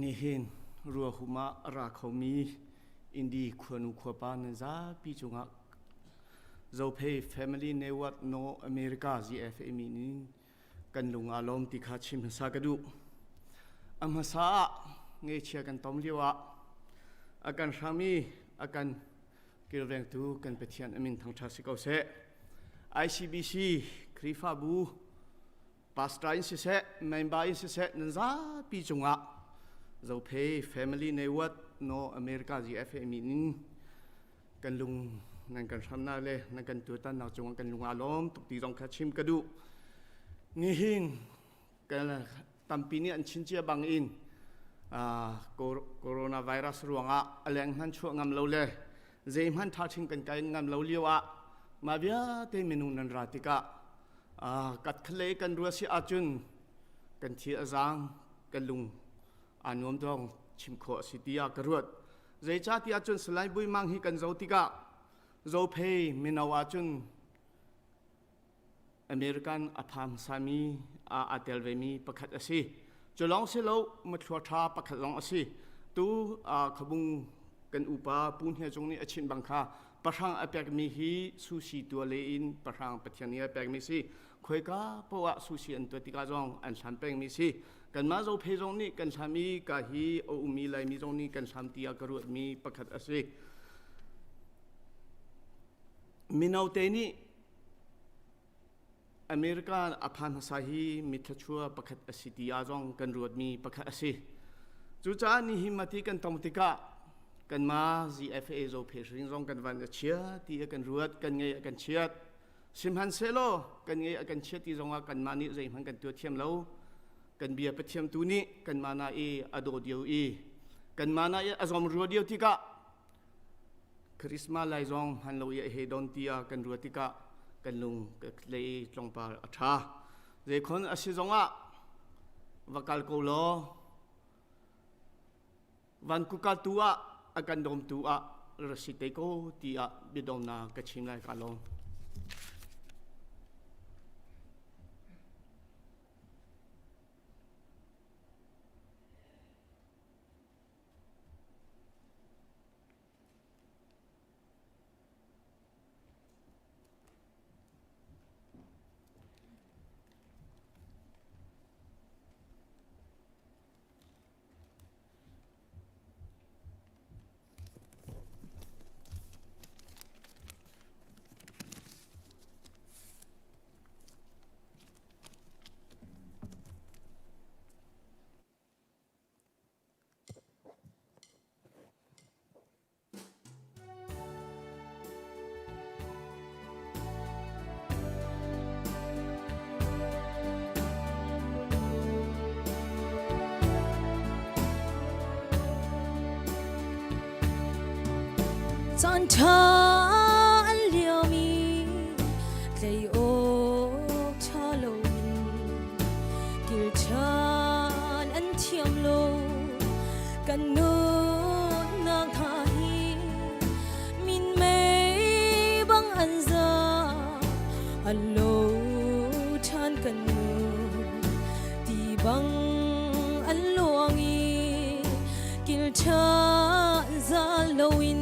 Nihin ruahum ah a ra khomi Indi khuanu khuapa nan zapi cungah Zophei Family Network No America GFA min in kan lung aa lawm ti kha chim hmasa ka duh. A hmasa ah ngeichia kan tom lio ah a kan hram i a kan kilvengtu kan Pathian amin thangṭha si ko seh. ICBC Khrihfabu pastor in siseh, member in siseh nan zapi cungah Zophei Family Network No America GFA min in kan lung nan kan hramnak le nan kan tutannak cungah kan lung aa lawm tuk ti zong kha chim ka duh. Nihin kan tampi nih an chin cia bang in coronavirus ruangah a leng hman chuah ngam lo le zei hman tha thing kan kai ngam lo lio ah mah vialte minung nan ra tikah kat khalei kan rua si ahcun kan thi a zaang kan lung aa nuam dong chim khawh a si tiah ka ruat. Zeicahtiah cun Salai Bui Mang hi kan zo tikah Zophei mino ahcun American a pha hmasami aa tel vemi pakhat a si. Cu lawng si lo mathlua ṭha pakhat zong a si. Tu khabung kan upa Pu Hne Cung nih a chimh bang kha pahrang a pekmi hi sushi tua le in pahrang Pathian nih a pekmi si. Khoika poah sushi an tuah tikah zong an hlam pengmi si. Kanmah Zophei zong nih kan hlam i ka hi a ummi Laimi zong nih kan hlam tiah ka ruatmi pakhat a si. Mino te nih America a phan hmasa hi mithlachuah pakhat a si ti ah zong kan ruatmi pakhat a si. Cucaah nihin mati kan tong tikah. Kanmah ZFA Zophei hring zong kan van a chia ti a kan ruat, kan ngei a kan chiat. Sihmanhsehlaw kan ngei a kan chiat ti zongah kanmah nih zeihmanh kan tuah thiam lo. Kan bia Pathian tu nih kanmah na i a daw dio i kanmah na i a zom rua dio tikah Christmas lai zong hman lo i a he don tia kan ruat tikah kan lung lei tlawngpal a ṭha. Zeikhon a si zongah va kal ko law van kuka tu ah a kan dawmtu ah ra si te ko tiah biadomnak ka chim lai ka lawm. Caan ṭha an liam i tlei awk ṭha loin kil ṭhan an thiam lo kan nunnak hna hi minmei bang an za an lo ṭhan kan nun ti bang an luang i kil ṭhan za loin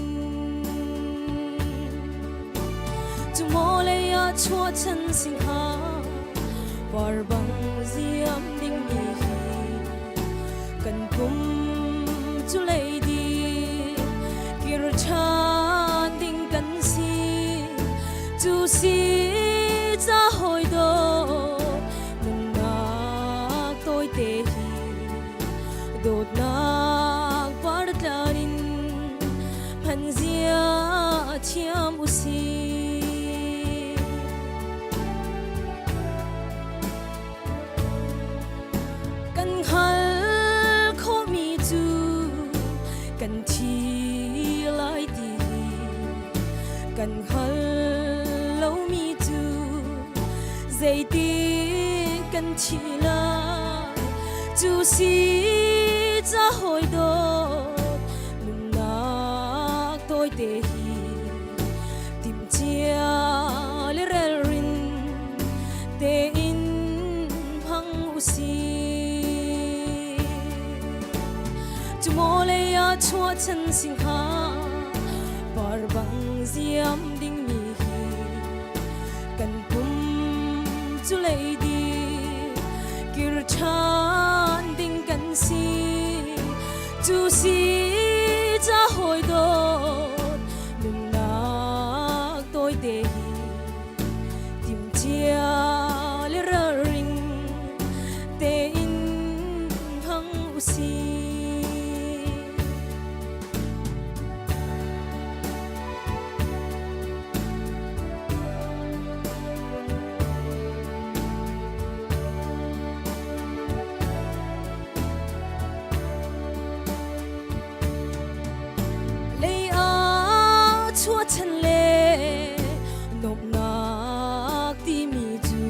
cu maw lei ah chuah chan singha par bang ziam ding mi hi kan pum cu lei di kir ṭhan ding kan si cu si ca hawi dawt nunnak tawite hi dawtnak partlan in hman zia thiam usih. Kan hngal khawhmi cu kan thi lai ti hi kan hngal lomi cu zeiti kan thi lai cu si ca hawi dawt nunnak tawite hi timhcia le relrin tein hmang usih. Cu maw lei ah chuah chan singha par bang ziam dingmi hi kan pum cu lei di kir ṭhan ding kan si cu si ca hawi dawt nunnak tawite hi timhcia le ralring tein hmang usih. Lei ah chuahchan le nuamhnak timi cu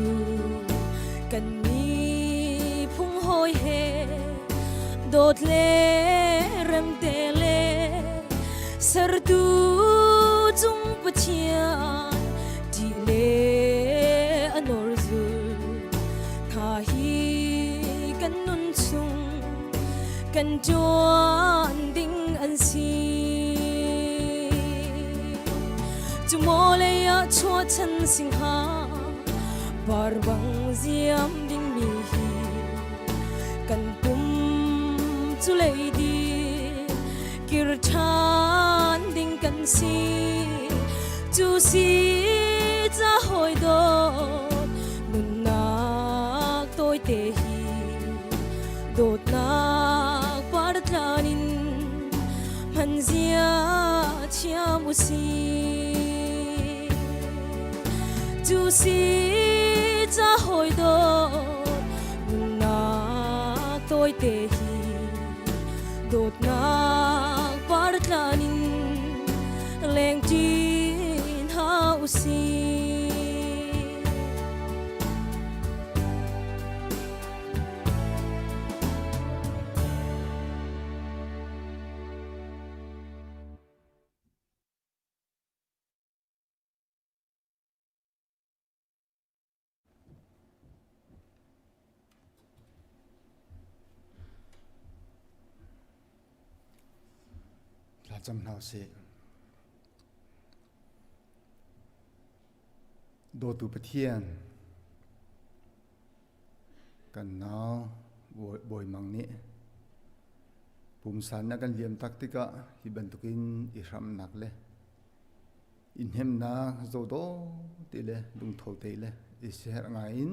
kan miphung hawi he dawt le remte le sertu cung Pathian ṭih le a nawl zul hna hi kan nun chung kan ṭuan ding an si. Cu maw lei ah chuahchan singha par bang ziam dingmi hi kan pum cu lei di kir ṭhan ding kan si. Cu si ca hawi dawt nunnak tawite hi dawtnak partlan in hman Nunzia thiam usih. Cu si ca hawi dawt nunnak tawite hi dawtnak partlan in lengṭi hna usih. Thlacam hna usih. Dawtu Pathian, Kan nau Bawi Mang nih pumsan a kan liam tak tikah hi bantukin i hramnak le i hnemnak zodaw te le lungtho te le i siaherh ngai in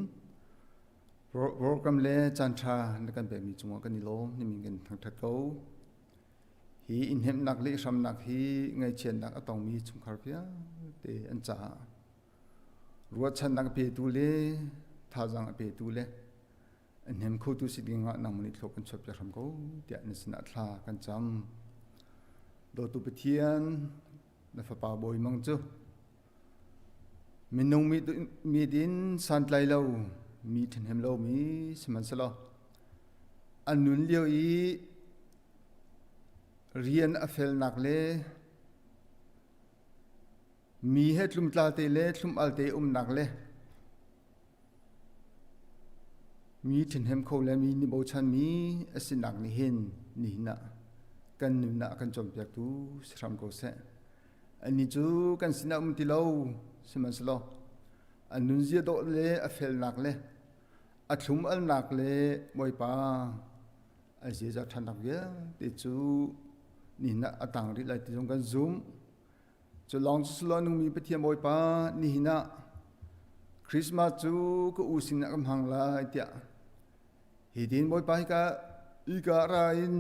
program le caanṭha na kan pekmi cungah kan i lawm nimin kan thangṭhat ko. Hi i hnemhnak le i hramnak hi ngaihchiatnak a tongmi chungkhar vialte an caah Ruahchannak a petu le thazaang a petu le a hnem khotu si ding ah nangmah nih thlawp kan chuahpiak hram ko tiah na sinah thla kan cam. Dawtu Pathian, na fapa Bawi Mang cu minung mi din santlai lo mi ṭhahnem lomi sihmanhsehlaw an nun lio i rian a felnak le Mi he tlumtla te le thlum-al te umnak le mi ṭhenhem kho le mi nih bochanmi a sinak nih hin nihin ah kan nun ah a kan cawnpiaktu si hram ko seh. Annih cu kan sinah um ti lo sihmanhsehlaw an nunzia dawh le a felnak le a thlum-alnak le Bawipa a ziaza ṭhatnak vialte cu nihin ah a tang rih lai ti zong kan zumh. Cu lawng cu si lo nungmi Pathian Bawipa nihin ah Christmas cu ka u sinah ka hmang lai tiah hitin Bawipa hika ika ra in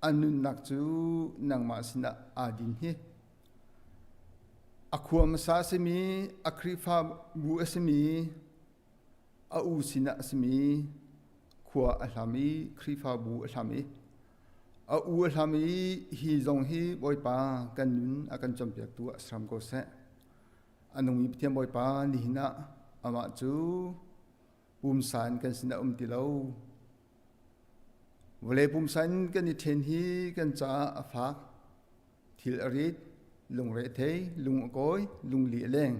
an nunnak cu nangmah sinah aa din hi a khua hmasa a simi a Khrihfabu a simi a u sinah a simi khua a hlam i Khrihfabu a hlam i A u a hlam i hi zong hi Bawipa kan nun a kan cawnpiaktu ah si hram ko seh. A nungmi Pathian Bawipa nihin ah amah cu pumsa in kan sinah um ti lo. Vawlei pumsa in kan i ṭhen hi kan caah a fak. Thil a rit, lungre a thei, lung a kawi, lungli a leng.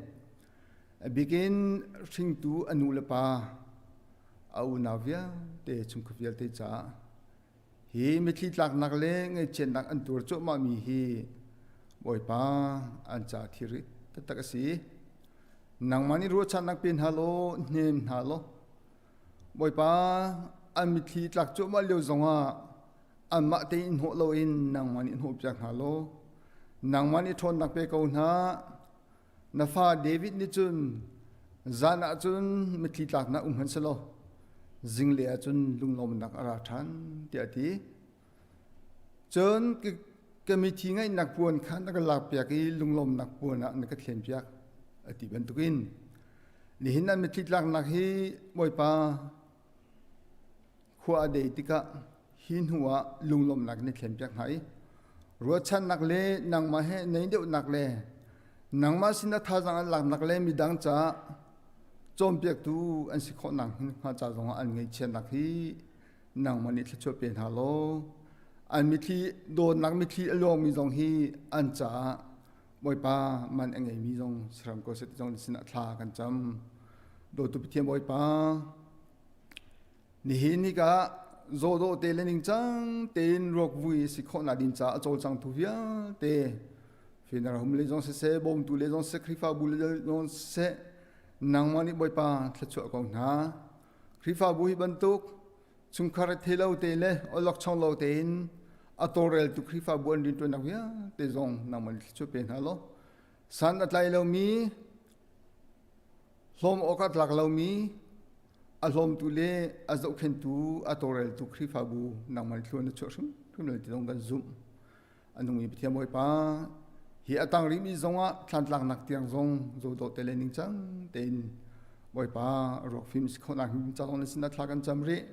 A bikin hringtu a nu le pa, a unau vialte, chungkhar vialte caah Hi mitthli tlaknak le ngaihchiatnak an tuar cuahmahmi hi Bawipa an ca thilri taktak a si. Nangmah nih ruahchannak pe hna law hnem hna law Bawipa an mitthli tlak cuahmah lio zongah anmah tein hnawh loin nangmah nih hnawhpiak hna law nangmah nih ṭhawnnak pe ko hna. Na fa David nih cun zan ah cun mitthli tlaknak um hmanh selaw zinglei ah cun lunglawmnak a ra ṭhan tiah a ti. Cun ka mithi ngaihnak puan kha na ka lakpiak i lunglawmnak puan ah na ka thlenpiak a ti bantukin nihin an mitthli tlaknak hi Bawipa Khua a dei tikah hi hnu ah lunglawmhnak in na thlenpiak hna i ruahchannak le nangmah he naih deuhnak le nangmah sinah thazaang an laknak le midang caah cawnpiaktu an si khawhnak hnga ca zongah an ngaihchiatnak hi nangmah nih thluachuah pe hna law an mitthli dawtnak mitthli a luangmi zong hi an caah Bawipa man a ngeimi zong si hram ko seh ti zong na sinah thla kan cam. Dawtu Pathian Bawipa Nihin ni ka zawdawh te le ningcang tein ruakvui si khawhnak ding caah a cawlcangtu vialte funeral home le zong siseh, bawmtu le zong siseh, Khrihfabu le zong siseh, nangmah nih Bawipa thluachuah ko hna. Khrihfabu hi bantuk chungkhar thei lo te le awlokchong lo tein a tawlreltu Khrihfabu an rianṭuannak vialte zong nangmah nih thluachuah pe hna law san a tlai lomi hlawm awk a tlak lomi a hlawmtu le a zohkhentu a tawlreltu Khrihfabu nangmah nih thlua na chuah hrimhrim lai ti zong kan zumh. A nungmi Pathian Bawipa hi a tang rihmi zongah thlantlaknak tiang zong zohdawh te le ningcang tein Bawipa ruak fim si khawhnak ca zong na sinah thla kan cam rih.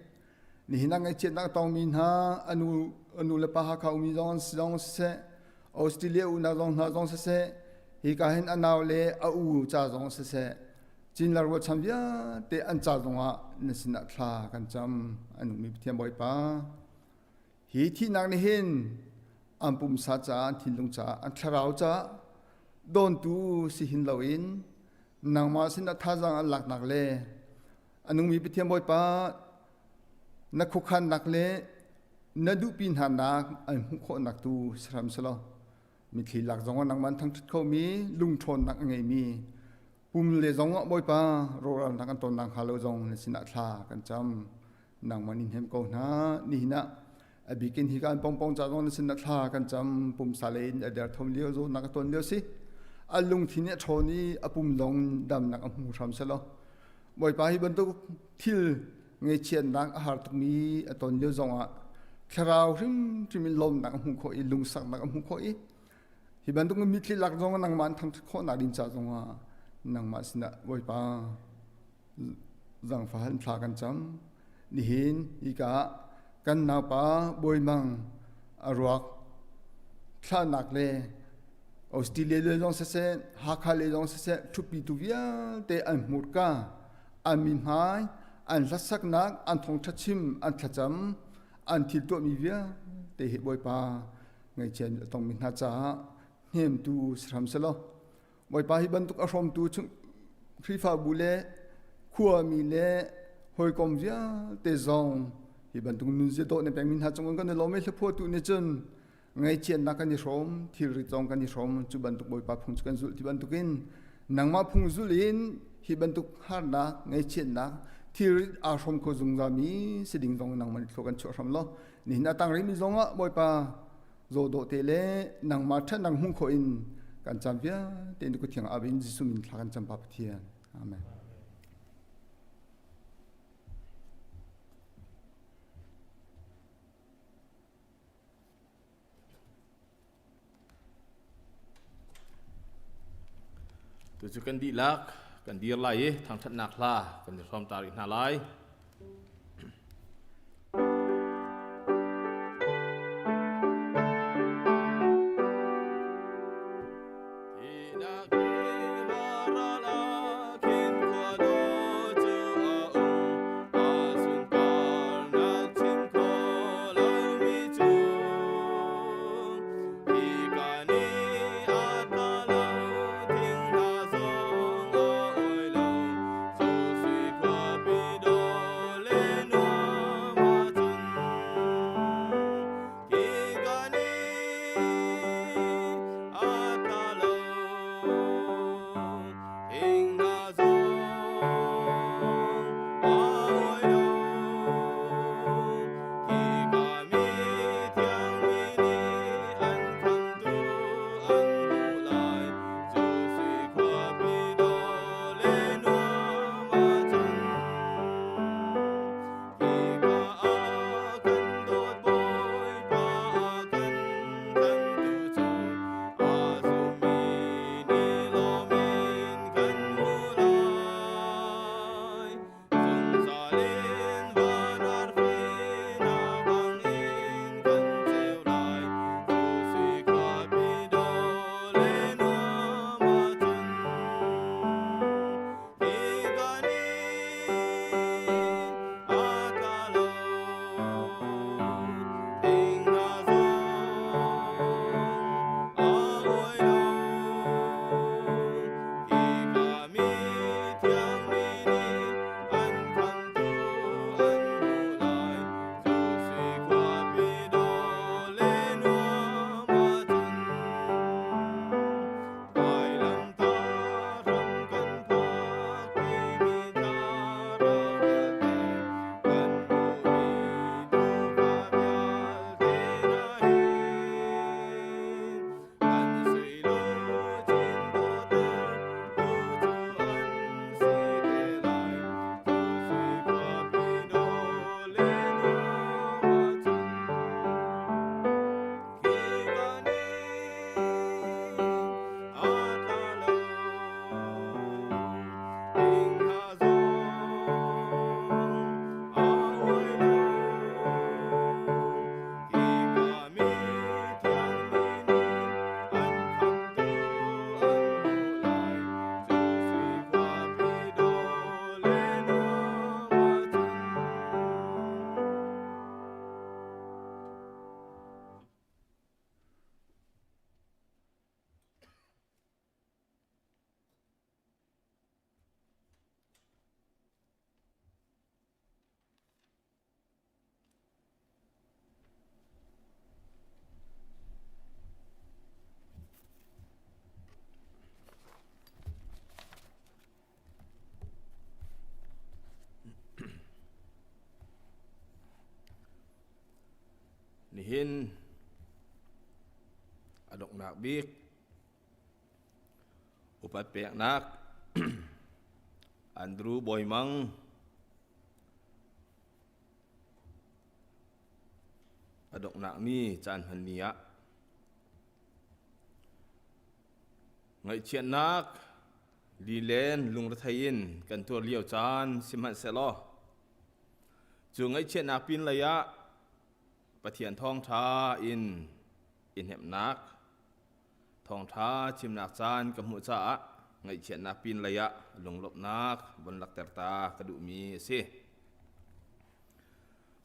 Nihin ah ngaihchiatnak a tongmi hna anu anu le pa Hakha ummi zong an si zong siseh Australia unau zong hna zong siseh hika hin a nau le a u ca zong siseh Cinla rualchan vialte an ca zongah na sinah thla kan cam an nungmi Pathian Bawipa. Hi thihnak nih hin an pumsa caah an thinlung caah an thlarau caah dawntu si hin loin nangmah sinah thazaang an laknak le a nungmi Pathian Bawipa na khuakhannak le na duhpi hnanak an hmuh khawhnak tu si hram selaw Mitthli lak zongah nangmah an thangṭhat khomi lungṭhawnnak a ngeimi pum le zongah Bawipa rawhralnak an tonnak hnga lo zong na sinah thla kan cam. Nangmah nin hnem ko hna. Nihin ah a bikin hi kan pongpong ca zong na sinah thla kan cam. Pumsa lei in a derthawm lio zawtnak a ton lio si. A lungthin nih a ṭhawn i a pum zong damnak a hmu hram selaw. Bawipa hi bantuk thil ngaihchiatnak a har tukmi a ton lio zongah thlarau hrimhrim in lawmnak a hmuh khawh i lungsaknak a hmuh khawh i hi bantuk mitthli lak zong nangmah an thangṭhat khawhnak ding ca zongah nangmah sinah Bawipa zangfah in thla kan cam nihin hika kan naupa Bawimang a ruak thlahnak le Australia le zong siseh Hakha le zong siseh ṭhutpi tu vialte an hmurka an mihmai an hlasaknak an thawngṭha chim an thlacam an thil tuahmi vialte hi Bawipa ngaihchia a tongmi hna caah hnemtu si hram selaw Bawipa hi bantuk a hrawmtu chung Khrihfabu le khuami le hawikom vialte zong hi bantuk nunzia dawh na pekmi hna cung kan i lawm i hlaphuahtu nih cun ngaihchiatnak kan i hrawm thilrit zong kan i hrawm cu bantuk Bawipa phung cu kan zulh ti bantukin nangmah phung zulh in hi bantuk harnak ngaihchiatnak thilrit aa hrawm kho zungzalmi si ding zong nangmah nih thlua kan chuah hram law nihin a tang rihmi zongah Bawipa zawdawh te le nangmah ṭhatnak hmuh khawh in kan cam vialte in kuthiang ab in Jesuh min thla kan cam Pa Pathian amen. Tucu kan dihlak kan dir lai i thangṭhatnak hla kan i hrawm ta rih hna lai. Nihin a donghnak bik upat peknak Andrew Bawimang a donghnak ni caan hman ni ah ngaihchiatnak lilen lungrethei in kan tuar lio caan sihmanhsehlaw cu ngaihchiatnak pin lei ah Pathian thawngṭha in i hnemhnak thawngṭha chimnak caan ka hmuh caah ngaihchiatnak pin lei ah lunglawmhnak von lakter ta ka duhmi a si.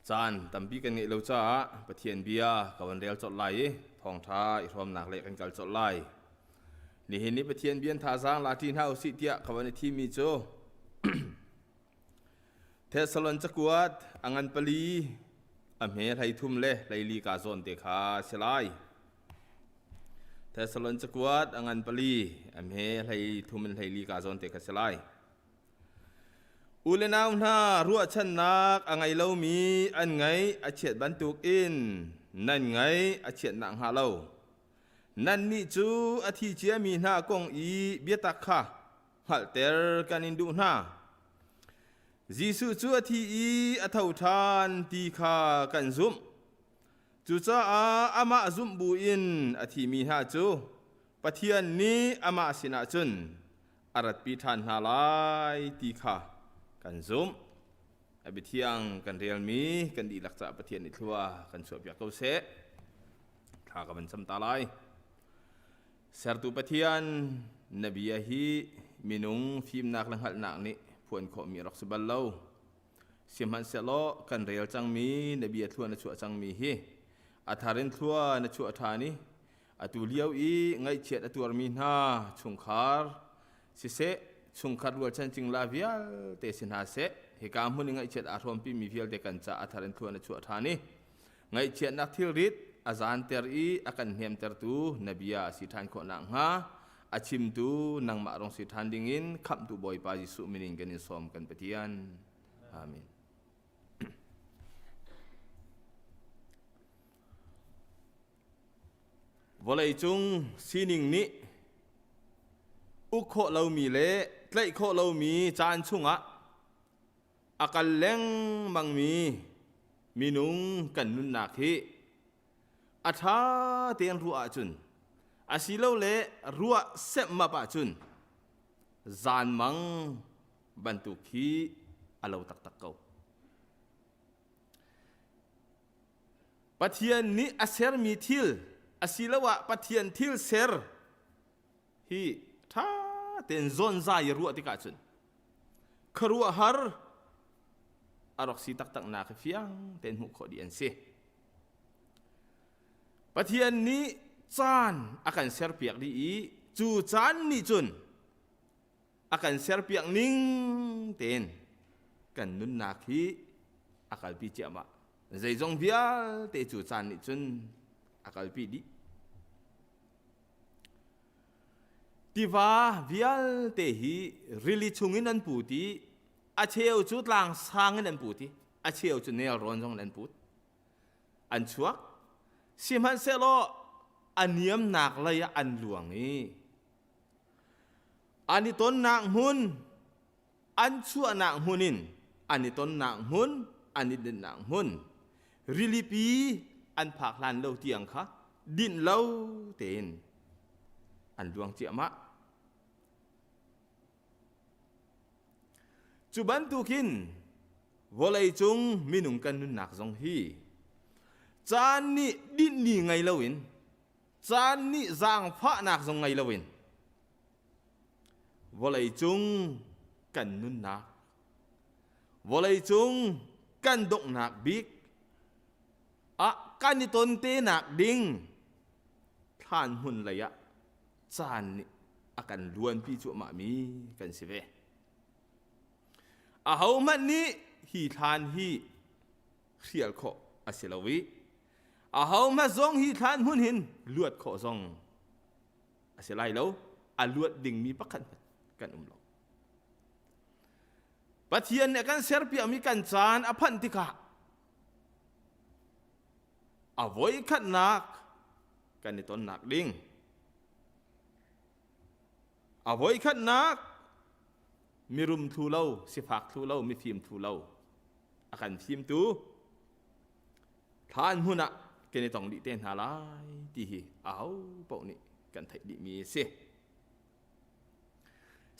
Caan tampi kan ngeih lo caah Pathian bia ka von rel colh lai i thawngṭha i hrawmnak lei kan kal colh lai. Nihin ni Pathian bia thazaang la ṭi hna usih tiah ka von i thimmi cu Thessalon cakuat a ngan pali a hme 13 le 14 ka zawn te kha a si lai. Thessalon cakuat a ngan pali a hme 13 in 14 ka zawn te kha si lai. U le nau hna ruahchannak a ngei lomi an ngaih a chiat bantukin nan ngaih a chiat nakhnga lo. Nannih cu a thi ciami hna kong i biatak kha hngalhter kan in duh hna. Jesuh cu a thi i a tho ṭhan ti kha kan zumh. Cucaah amah zumh buin a thimi hna cu Pathian nih amah sinah cun a ratpi ṭhan hna lai ti kha kan zumh. A biathiang kan relmi kan dihlak caah Pathian nih thlua kan chuahpiak ko seh. Thla ka van cam ta lai. Sertu Pathian na bia hi minung fimnak le hngalhnak nih phuan khawhmi a rak si bal lo. Sihmanhsehlaw kan rel cangmi na bia thlua na chuah cangmi hi a thar in thlua na chuah ṭhan i atu lio i ngaihchiat a tuarmi hna chungkhar siseh chungkhat rualchan cingla vialte si hna seh hika hmun i ngaihchiat aa hrawmpimi vialte kan ca a thar in thlua na chuah ṭhan i Ngaihchiatnak thilrit a zaanter i a kan hnemtertu na bia a si ṭhan khawh nakhnga a chimtu nangmah rong si ṭhan dingin khamhtu Bawipa Jesuh min in kan in sawm kan Pathian. Amen. Vawleicung sining nih uk khawh lomi le tlaih khawh lomi caan chungah a kal lengmangmi minung kan nunnak hi a ṭha tein ruah ahcun asilole ruah semmap ahcun zanmang bantuk khi a lo taktak ko. Pathian nih a sermi thil asiloah Pathian thil ser hi ṭha tein zawnzai i ruah tikah cun khuaruahhar a rak si taktak nak hi fiang tein hmuh khawh dih an si. Pathian nih caan a kan serpiak dih i cu caan nih cun a kan serpiak ning tein kan nunnak hi a kalpi ciahmah. Zeizong vialte cu caan nih cun a kalpi dih. Tiva vialte hi rili chungin an put i a cheu cu tlang sang in an put i a cheu cu nelrawn zong in an put. An chuak. Sihmanhsehlaw a niamnak lei ah an luang i an i tonnak hmun an chuahnak hmun in an i tonnak hmun an i dinhnak hmun rilipi an phak hlan lo tiang kha dinh lo tein an luang ciahmah. Cu bantukin vawleicung minung kan nunnak zong hi caan nih dinh ni ngei loin caan nih zaangfahnak zong ngei loin vawleicung kan nunnak vawleicung kan donghnak bik ah kan i ton te nak ding thlan hmun lei ah caan nih a kan luanpi cuahmah mi kan si ve. Ahohmanh nih hi thlan hi hrial khawh a si lo i ahohmanh zong hi thlan hmun hin luat khawh zong a si lai lo a luat dingmi pakhat hmanh kan um lo Pathian nih a kan serpiakmi kan caan a phanh tikah. A voikhatnak kan i tonnak ding. A voikhatnak mirum thlu lo, sifak thlu lo, mifim thlu lo a kan fimtu thlan hmun ah kan i tong dih te hna lai ti hi aho paoh nih kan theih dihmi a si.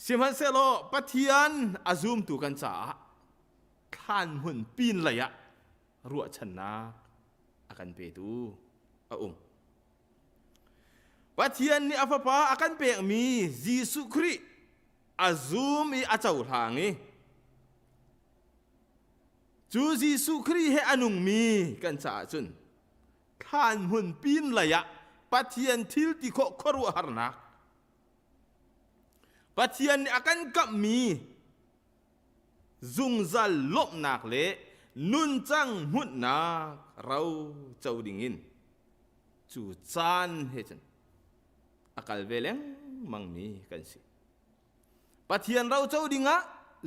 Sihmanhsehlaw Pathian a zumtu kan caah thlan hmun pin lei ah ruahchannak a kan petu a um. Pathian nih a fapa a kan pekmi Jesuh Khrih a zum i a cohlang i cu Jesuh Khrih he a nungmi kan caah cun thlan hmun pin lei ah Pathian thil ti khawh khuaruahharnak Pathian nih a kan kamhmi zungzal lawmhnak le nuncang hmunhnak ro co dingin cu caan he cun a kal ve lengmang mi kan si. Pathian ro co dingah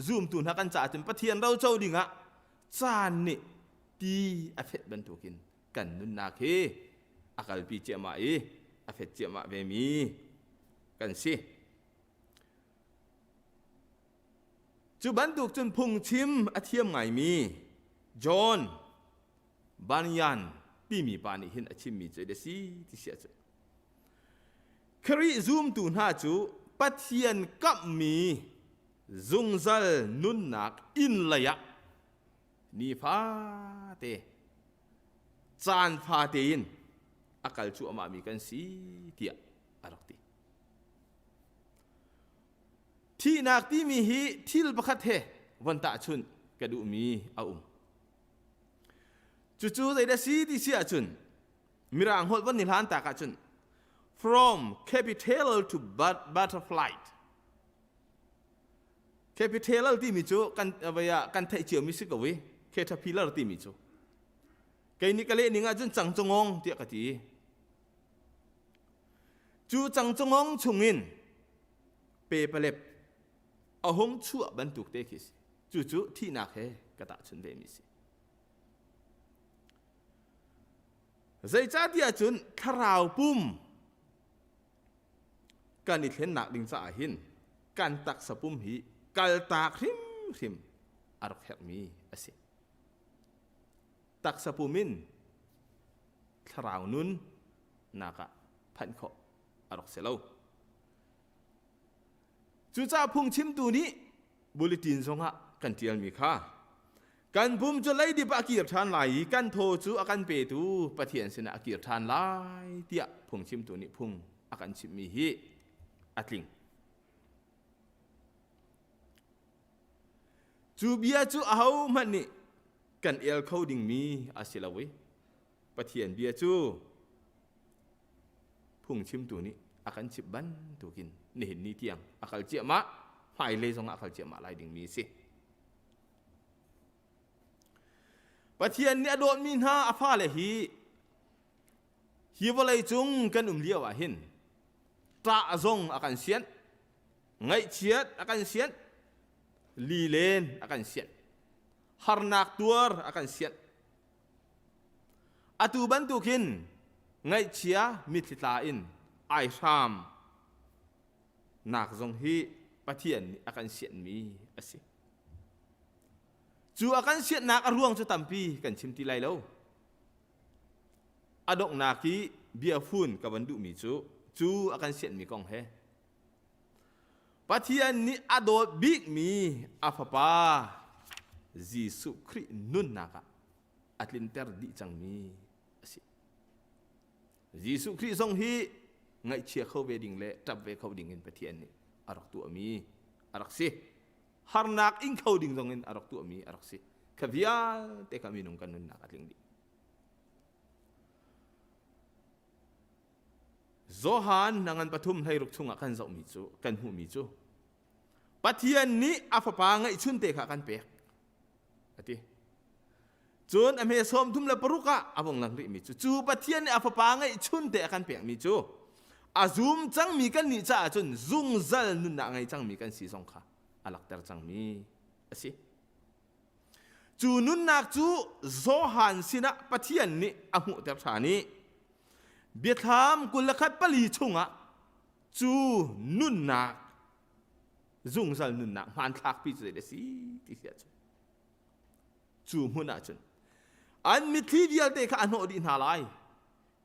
zumtu hna kan caah cun Pathian ro co dingah caan nih ti a fet bantukin kan nunnak hi a kalpi ciahmah i a fet ciahmah ve mi kan si. Cu bantuk cun phungchim a thiam ngaimi John Bunyan timi pa nih hin a chimmi cu a si ti si ahcun Khrih zumtu hna cu Pathian kamhmi zungzal nunnak inn lei ah nifate caan fate in a kal cuahmahmi kan si tiah a rak ti. Thihnak timi hi thil pakhat he von tahchunh ka duhmi a um. Cucu zeidah si ti si ahcun Mirang holh von ni hlan tak ahcun from capital to butterfly capital timi cu kan kan theih ciomi si ko i caterpillar timi cu kei nih ka leh ning ahcun cangcungong tiah ka ti cu cangcungong chungin pepalep a hung chuah bantuk te khi si cucu thihnak he ka tahchun ve mi si Zeicahtiah cun thlarau pum kan i thlennak ding caah hin kan taksa pum hi kaltak hrimhrim a rak herhmi a si. Taksa pum in thlarau nun nak ah phanh khawh a rak si lo. Cucaah phungchimtu nih bulletin zongah kan ṭialmi kha kan pum cu leidip ah a kir ṭhan lai i kan thaw cu a kan petu Pathian sinah a kir ṭhan lai tiah phungchimtu nih phung a kan chimhmi hi a tling. Cu bia cu ahohmanh nih kan el kho dingmi a si lo i Pathian bia cu phungchimtu nih a kan chimh bantukin nihin ni tiang a kal ciahmah hmailei zongah a kal ciahmah lai dingmi a si. Pathian nih a dawtmi hna a fale hi hi vawlei cung kan um lio ah hin ṭah zong a kan sianh ngaihchiat a kan sianh lilen a kan sianh harnak tuar a kan sianh Atu bantukin ngaihchia mitthli tla in ai hram nak zong hi Pathian nih a kan sianhmi a si. Cu a kan sianhnak a ruang cu tampi kan chim ti lai lo. A donghnak i bia fun ka van duhmi cu cu a kan sianhmi kong he Pathian nih a dawt bikmi a Fapa Jesuh Khrih nunnak ah a tlinter dih cangmi a si. Jesuh Khrih zong hi ngaihchia kho ve ding le ṭap ve kho ding in Pathian nih a rak tuahmi a rak si. Harnak ing kho ding zong in a rak tuahmi a rak si. Kha vialte kha minung kan nunnak a tling dih. Johan nangan pathum hleiruk chungah kan zohmi cu kan hmuhmi cu Pathian nih a fapa ngeihchun te kha kan pek a ti. Cun a hme 36 ah a vung lang rihmi cu cu Pathian nih a fapa ngeihchun te a kan pekmi cu a zum cangmi kan nih caah cun zungzal nunnak ngei cangmi kan si zong kha a lakter cangmi a si. Cu nunnak cu Johan sinah Pathian nih a hmuhter ṭhan i Biathlam 21 pali chungah cu nunnak zungzal nunnak hmanthlak pi cu zei a si ti si ahcun cu hmun ahcun an mitthli vialte kha a hnawh dih hna lai.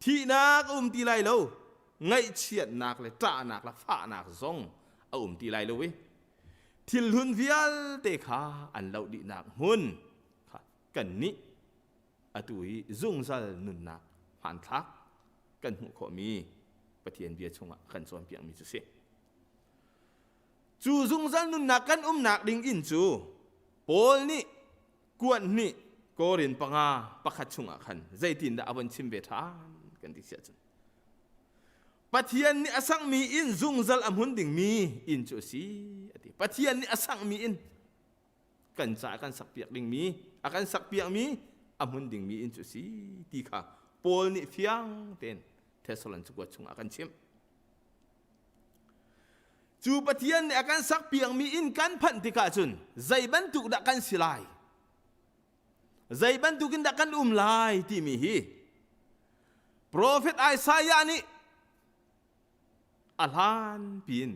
Thihnak a um ti lai lo, ngaihchiatnak le ṭahnak le fahnak zong a um ti lai lo i thil hlun vialte kha an loh dihnak hmun kha kannih atu i zungzal nunnak hmanthlak kan hmuh khawhmi Pathian bia chungah kan cawnpiakmi cu si. Cu zungzal nunnak kan umnak ding inn cu Paul nih kuat hnih Korin panga pakhat chungah khan zeitindah a von chim ve ṭhan kan ti siah cun Pathian nih a sakmi inn zungzal a hmun dingmi inn cu a si a ti. Pathian nih a sakmi inn kan caah kan sakpiak dingmi a kan sakpiakmi a hmun dingmi inn cu a si ti kha Paul nih fiang tein Thessalon cakuat chungah a kan chimh. Cu Pathian nih a kan sakpiakmi inn kan phanh tikah cun zei bantuk dah kan si lai? Zei bantukin dah kan um lai timi hi Profet Isaiah nih a hlan piin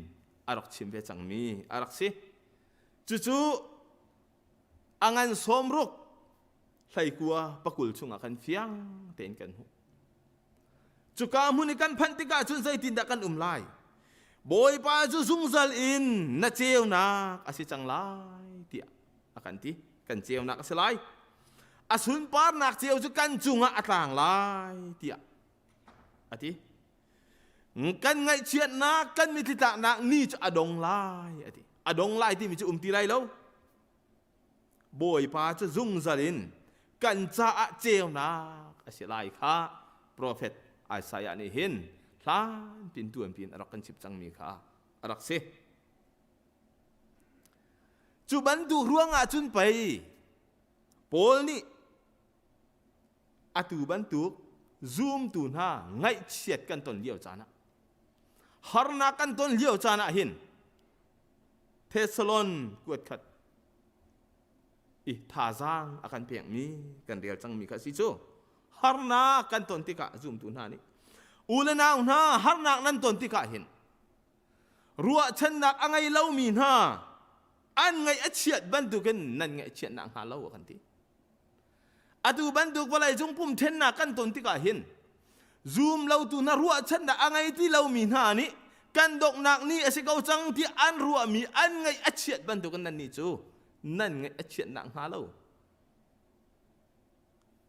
a rak chim ve cangmi a rak si. Cucu a ngan sawmruk hleikua pakul chungah kan fiang tein kan hmuh. Cuka hmun i kan phanh tikah cun zeitindah kan um lai? Bawipa cu zungzal in na ceunak a si cang lai tiah a kan ti. Kan ceunak a si lai. A sunparnak ceu cu kan cungah a tlang lai tiah a ti. Kan ngaihchiatnak, kan mitthli tlaknak ni cu a dong lai a ti. A dong lai timi cu um ti lai lo. Bawipa cu zungzal in kan caah ceunak a si lai kha profet Isaiah nih hin hlan pin tuan pin a rak kan chimh cangmi kha a rak si. Cu bantuk ruangah cun pei Paul nih atu bantuk zumtu hna ngaihchiat kan ton lio caan ah harnak kan ton lio caan ah hin Thessalon kuat khat i thazaang a kan pekmi kan rel cangmi kha si cu harnak kan ton tikah zumtu hna nih u le nau hna harnak nan ton tikah hin ruahchannak a ngei lomi hna an ngaih a chiat bantukin nan ngaihchiatnak hnga lo a kan ti Atu bantuk vawleicung pum ṭhennak kan ton tikah hin zum lotu hna ruahchannak a ngei ti lomi hna nih kan donghnak ni a si ko cang ti an ruahmi an ngaih a chiat bantukin nannih cu nan ngaih a chiatnak hnga lo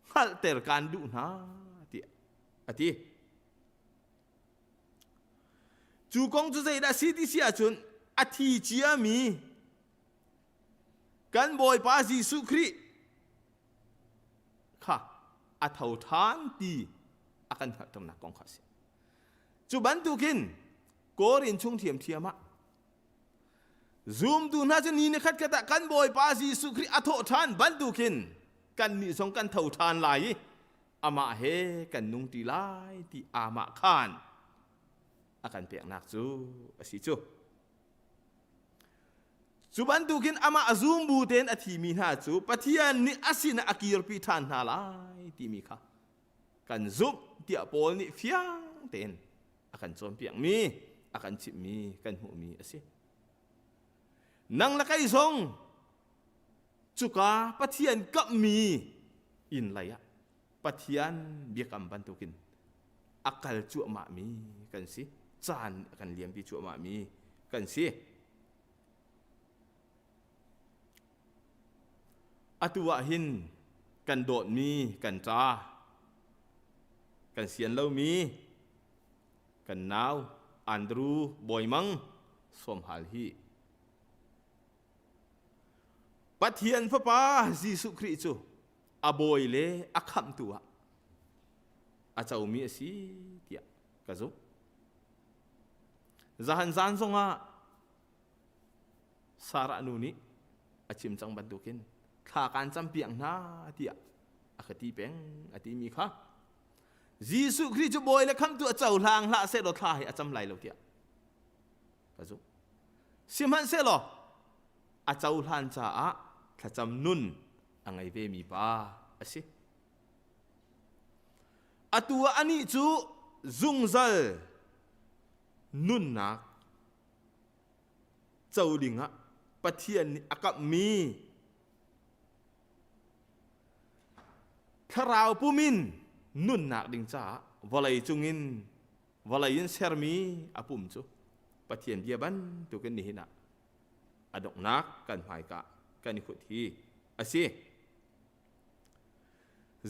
hngalhter kaan duh hna tiah a ti. Cu kong cu zeidah a si ti si ahcun a thi ciami Kan Bawipa Jesuh Khrih kha a tho ṭhan ti a kan hngalhternak kong kha a si. Cu bantukin Korin chung ṭhiamṭhiam ah zumtu hna cu ni ni khat khat ah kan Bawipa Jesuh Khrih a thawh ṭhan bantukin kannih zong kan tho ṭhan lai i amah he kan nung ṭi lai ti amah khan a kan peknak cu a si cu. Cu bantukin amah a zum bu tein a thimi hna cu Pathian nih a sinah a kirpi ṭhan hna lai timi kha kan zumh tiah Paul nih fiang tein a kan cawnpiakmi, a kan chimhmi, kan hmuhmi a si. Nang le kei zong cuka Pathian kamhmi inn lei ah Pathian biakam bantukin a kal cuahmahmi kan si. Caan a kan liampi cuahmahmi kan si. Atu ah hin kan dawtmi kan ṭa, kan sian lomi kan nau Andrew Bawimang Sawmhal hi Pathian Fapa Jesuh Khrih cu a bawi le a khamhtu ah a comi a si tiah ka zumh. Zahan zan zongah Sarah nu nih a chim cang bantukin thla kaan campiak hna tiah a ka ti peng a timi kha Jesuh Khrih cu bawi le khamtu a cohlang hlah sehlaw thla hi a cam lai lo tiah ka zumh. Sihmanhsehlaw a cohlan caah thlacam nun a. A ngei ve mi pa a si. Atu ah anih cu zungzal nunnak co dingah Pathian nih a kamhmi thlarau pum in nunnak ding caah vawlei cungin vawlei in sermi a pum cu Pathian bia bantukin nihin ah a donghnak kan hmaika kan i hut hi a si.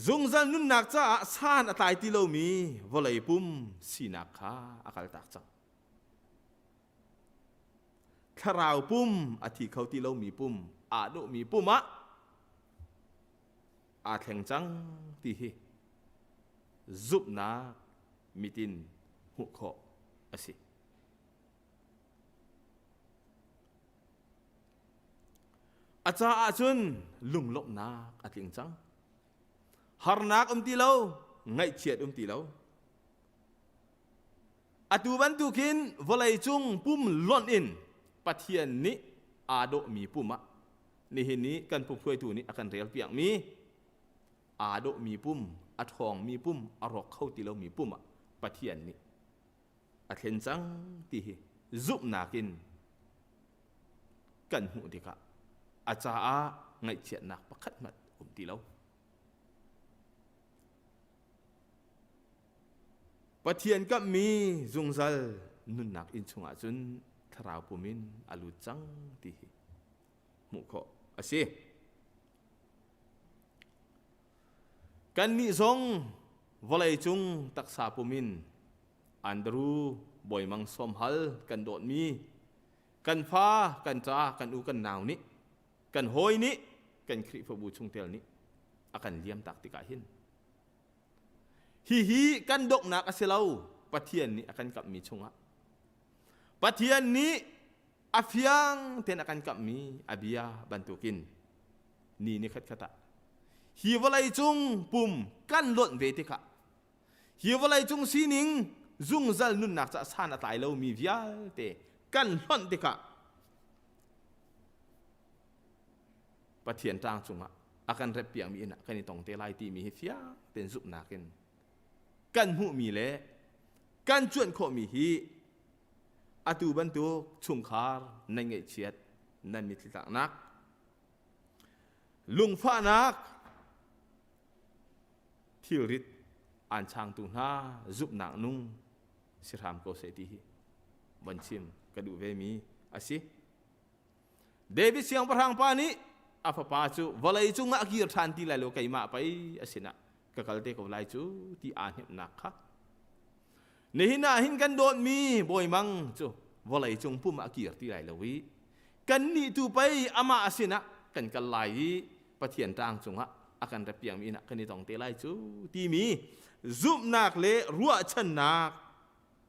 Zungzal nunnak caah san a tlai ti lomi vawlei pum sinak kha a kaltak cang. Thlarau pum a thi kho ti lomi pum aa dawhmi pum ah aa thleng cang ti hi zumhnak mitin hmuh khawh a si. A caah cun lunglawmhnak a tling cang. Harnak um ti lo, ngaihchiat um ti lo. Atu bantukin vawleicung pum lonh in Pathian nih aa dawhmi pum ah nihin ni kan pum hruaitu nih a kan relpiakmi aa dawhmi pum, a ṭhawngmi pum, a rawk kho ti lomi pum ah Pathian nih a thlen cang ti hi zumhnak in kan hmuh tikah a caah ngaihchiatnak pakhat hmanh um ti lo. Pathian kamhmi zungzal nunnak inn chungah cun thlarau pum in a lut cang ti hi hmuh khawh a si. Kannih zong vawleicung taksa pum in Andru Bawimang Sawmhal kan dawtmi kan fa, kan ca, kan u, kan nau nih kan hawi nih kan Khrihfabu chungtel nih a kan liam tak tikah hin hihi kan donghnak a si lo Pathian nih a kan kamhmi chungah Pathian nih a fiang tein a kan kamhmi a bia bantukin ni ni khatkhat ah hi vawlei cung pum kan lonh ve tikah hi vawlei cung sining zungzal nunnak ca san a tlai lomi vialte kan hlonh tikah Pathian ṭang cungah a kan rep piakmi inn ah kan i tong te lai timi hi fiang tein zumhnak in kan hmuhmi le kan cuanh khawhmi hi atu bantuk chungkhar nan ngaihchiat nan mitthli tlaknak lungfahnak thilrit aan changtu hna zumhnak nung si hram ko seh ti hi von chim ka duh ve mi a si. David siangpahrang pa nih a fapa cu vawlei cungah a kir ṭhan ti lai lo keimah pei a sinah ka kal te ko lai cu ti aa hnemhnak kha nihin ah hin kan dawtmi bawimang cu vawlei cung pum ah a kir ti lai lo i kannih tu pei amah a sinah kan kal lai i Pathian ṭang cungah a kan repiangmi inn ah kan i tong te lai cu timi zumhnak le ruahchannak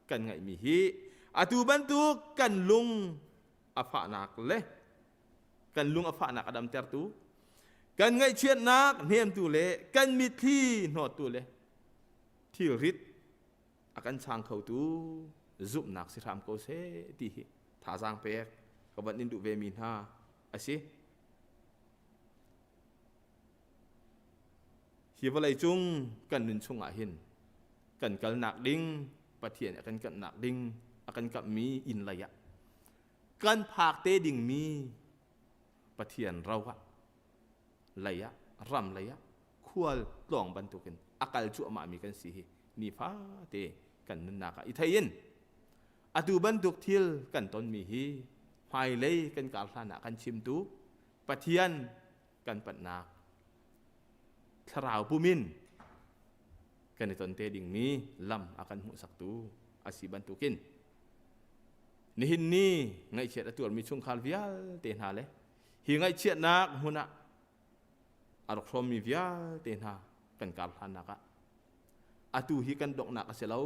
kan ngeihmi hi atu bantuk kan lung a fahnak le kan lung a fahnak a damtertu kan ngaihchiatnak hnemtu le kan mitthli hnawttu le thilrit a kan chang khotu zumhnak si hram ko seh ti hi thazaang pek ka van in duh ve mi hna a si. Hi vawlei cung kan nun chungah hin kan kalnak ding Pathian a kan kamhnak ding a kan kamhmi inn lei ah kan phak te dingmi Pathian ro ah lei ah ram lei ah khual tlawng bantukin a kal cuahmah mi kan si hi nifate kan nunnak ah i thei in atu bantuk thil kan tonmi hi hmailei kan kar hlan ah kan chimtu Pathian kan panhnak thlarau pumin kan i ton te dingmi lam a kan hmuhsaktu a si bantukin nihin ni ngaihchiat a tuarmi chungkhar vialte hna le hi ngaihchiatnak hmun ah a rak hrawmmi vialte hna kan kar hlannak ah atu hi kan donghnak a si lo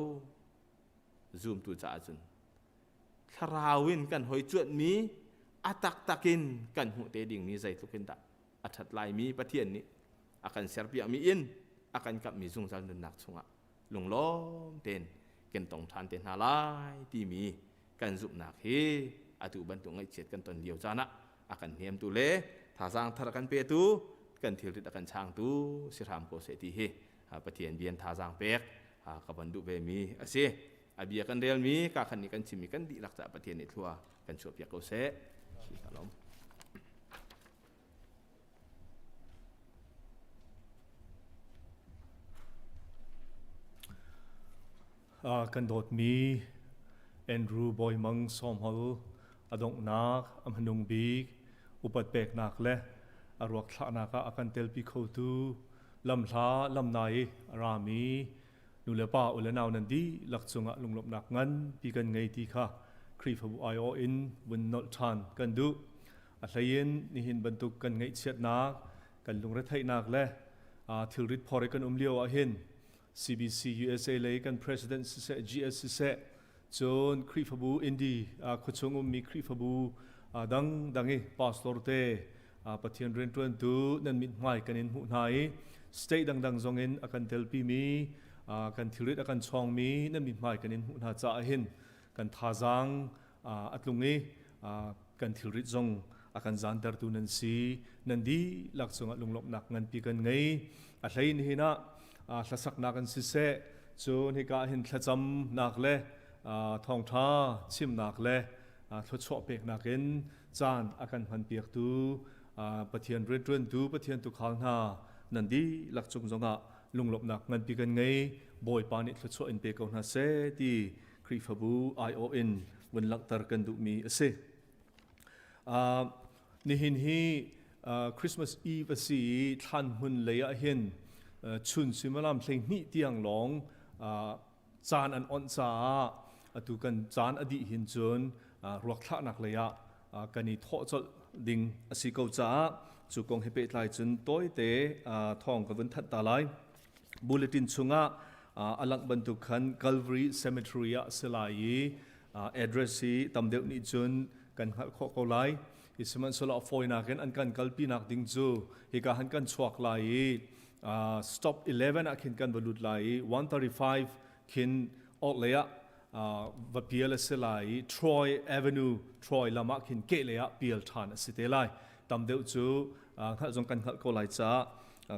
zumtu caah cun thlarau in kan hoi cuanhmi a taktak in kan hmuh te dingmi zeitluk in dah a ṭhat laimi Pathian nih a kan serpiakmi in a kan kamhmi zungzal nunnak chungah lunglawm tein kan tong ṭhan te hna lai timi kan zumhnak hi atu bantuk ngaihchiat kan ton lio caan ah a kan hnemtu le thazaang thar a kan petu kan thilrit a kan changtu si hram ko seh ti hi Pathian bian thazaang pek ka van duh ve mi a si. A bia kan relmi ka khan nih kan chimmi kan dihlak caah Pathian nih thlua kan chuahpiak ko seh. Shalom. Kan dawtmi Andrew Bawimang Sawmhol a donghnak a hmanung bik upat peknak le a ruak thlahnak ah a kan telpi khotu lamhla lamnai a rami nu le pa u le nau nan dihlak cungah lunglawmhnak nganpi kan ngei ti kha Khrihfabu aiawh in vun nolh ṭhan kan duh. A hleiin nihin bantuk kan ngaihchiatnak, kan lungretheihnak le thilrit phor i kan um lio ah hin CBC USA lei kan president siseh GS siseh cun Khrihfabu Indy khuachung ummi Khrihfabu dangdang i pastor te Pathian rianṭuantu nan mithmai kan in hmuh hna i state dangdang zong in a kan telpimi kan thilrit a kan chawngmi nan mithmai kan in hmuh hna caah hin kan thazaang a tlung i kan thilrit zong a kan zantertu nan si. Nan dihlak cungah lunglawmhnak nganpi kan ngei. A hlei nihin ah hlasaknak in siseh, cun hika ah hin thlacamnak le thawngṭha chimnak le thluachuah peknak in caan a kan hmanpiaktu Pathian rianṭuantu Pathian tuukhal hna nan dihlak cung zongah lunglawmhnak nganpi kan ngei. Bawipa nih thluachuah in pe ko hna seh ti Khrihfabu aiawh in vun langhter kan duhmi a si. Nihin hi Christmas Eve a si i thlan hmun lei ah hin chun suimilam 12 tiang lawng caan an onh caah atu kan caan a dih hin cun ruak thlahnak lei ah kan i thawh colh ding a si ko caah cu kong he pehtlai cun tawite thawng ka vun thanh ta lai. Bulletin chungah a langh bantuk khan Calvary Cemetery ah si lai i address hi tam deuh nih cun kan hngalh khawh ko lai. I sihmanhsehlaw a fawinak in an kan kalpinak ding cu hika han kan chuak lai i stop 11 ah khin kan va lut lai i 135 khin orhlei ah va pial a si lai i Troy Avenue Troy lam ah khin kehlei ah pial ṭhan a si te lai. Tam deuh cu hngalh zong kan hngalh ko lai caah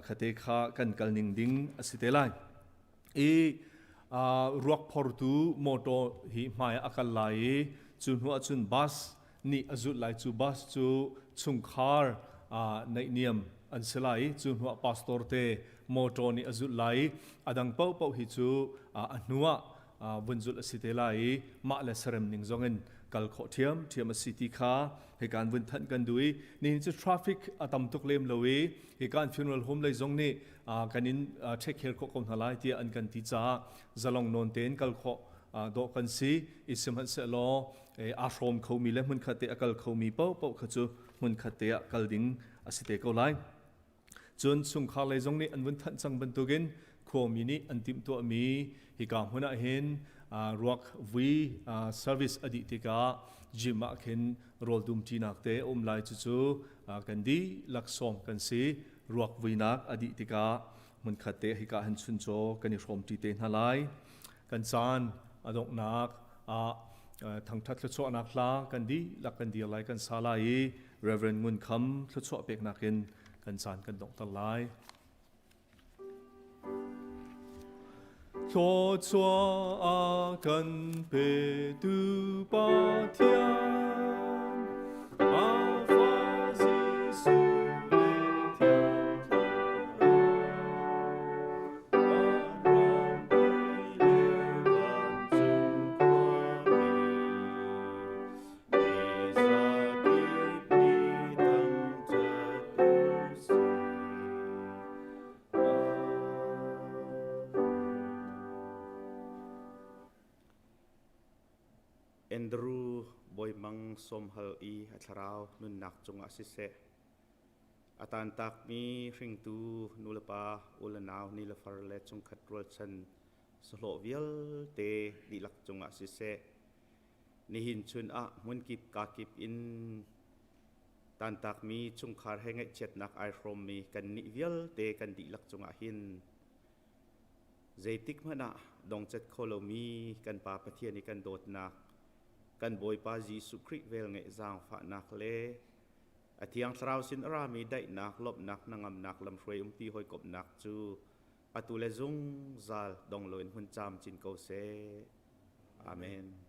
khate kha kan kal ning ding a si te lai. I ruak phortu motor hi hmai ah a kal lai i cu hnu ah cun bus nih a zulh lai. Cu bus cu chungkhar naihniam an si lai i cu hnuah pastor te motor nih a zulh lai i a dang paohpaoh hi cu a hnuah vun zulh a si te lai i mah le sarem ning zong in kal khawh ṭhiamṭhiam a si ti kha hikan vun thanh kan duh i nihin cu traffic a tam tuk lem lo i hikan funeral home lei zong nih kan in take care khawh ko hna lai tiah an kan ti caah zalong nawn tein kal khawh dawh kan si i sihmanhsehlaw aa hrawm khomi le hmunkhat te a kal khomi paohpaoh kha cu hmunkhat te ah kal ding a si te ko lai. Cun chungkhar lei zong nih an vun thanh cang bantukin khuami nih an timhtuahmi hika hmun ah hin ruak vui service a dih tikah gym ah khin rawl dumṭinak te a um lai. Cucu kan dihlak sawm kan si. Ruak vuinak a dih tikah hmunkhat te hika hin chuncaw kan i hrawmṭi te hna lai. Kan caan a donghnak ah thangṭhat thluachuahnak hla kan dihlak kan dir lai, kan sa lai i Reverend Ngun Kham thluachuah peknak in kan caan kan donghter lai. Thluachuah a kan petu Pathian, a fa Jesuh le Thiang Thlarau, van rampi le vancung khuami, Andrew Bawimang Sawmhal i a thlarau nunnak cungah siseh, a tantakmi hringtu nulepa, u le nau, ni le far le chungkhat rualchan sahlawh vialte dihlak cungah siseh, Nihin chun ah hmunkip kakip in tantakmi chungkhar he ngaihchiatnak ai hrawmmi kannih vialte kan dihlak cungah hin zeitik hmanh ah dongcet kho lomi kan Pa Pathian i kan dawtnak, kan Bawipa Jesuh Khrih velngeih zaangfahnak le. A thiang thlarau sin a rami daihnak, lawmhnak, hnangamnak, lamhruai umti hawikomhnak cu atu le zungzal dong loin hun caam cin ko seh. Amen.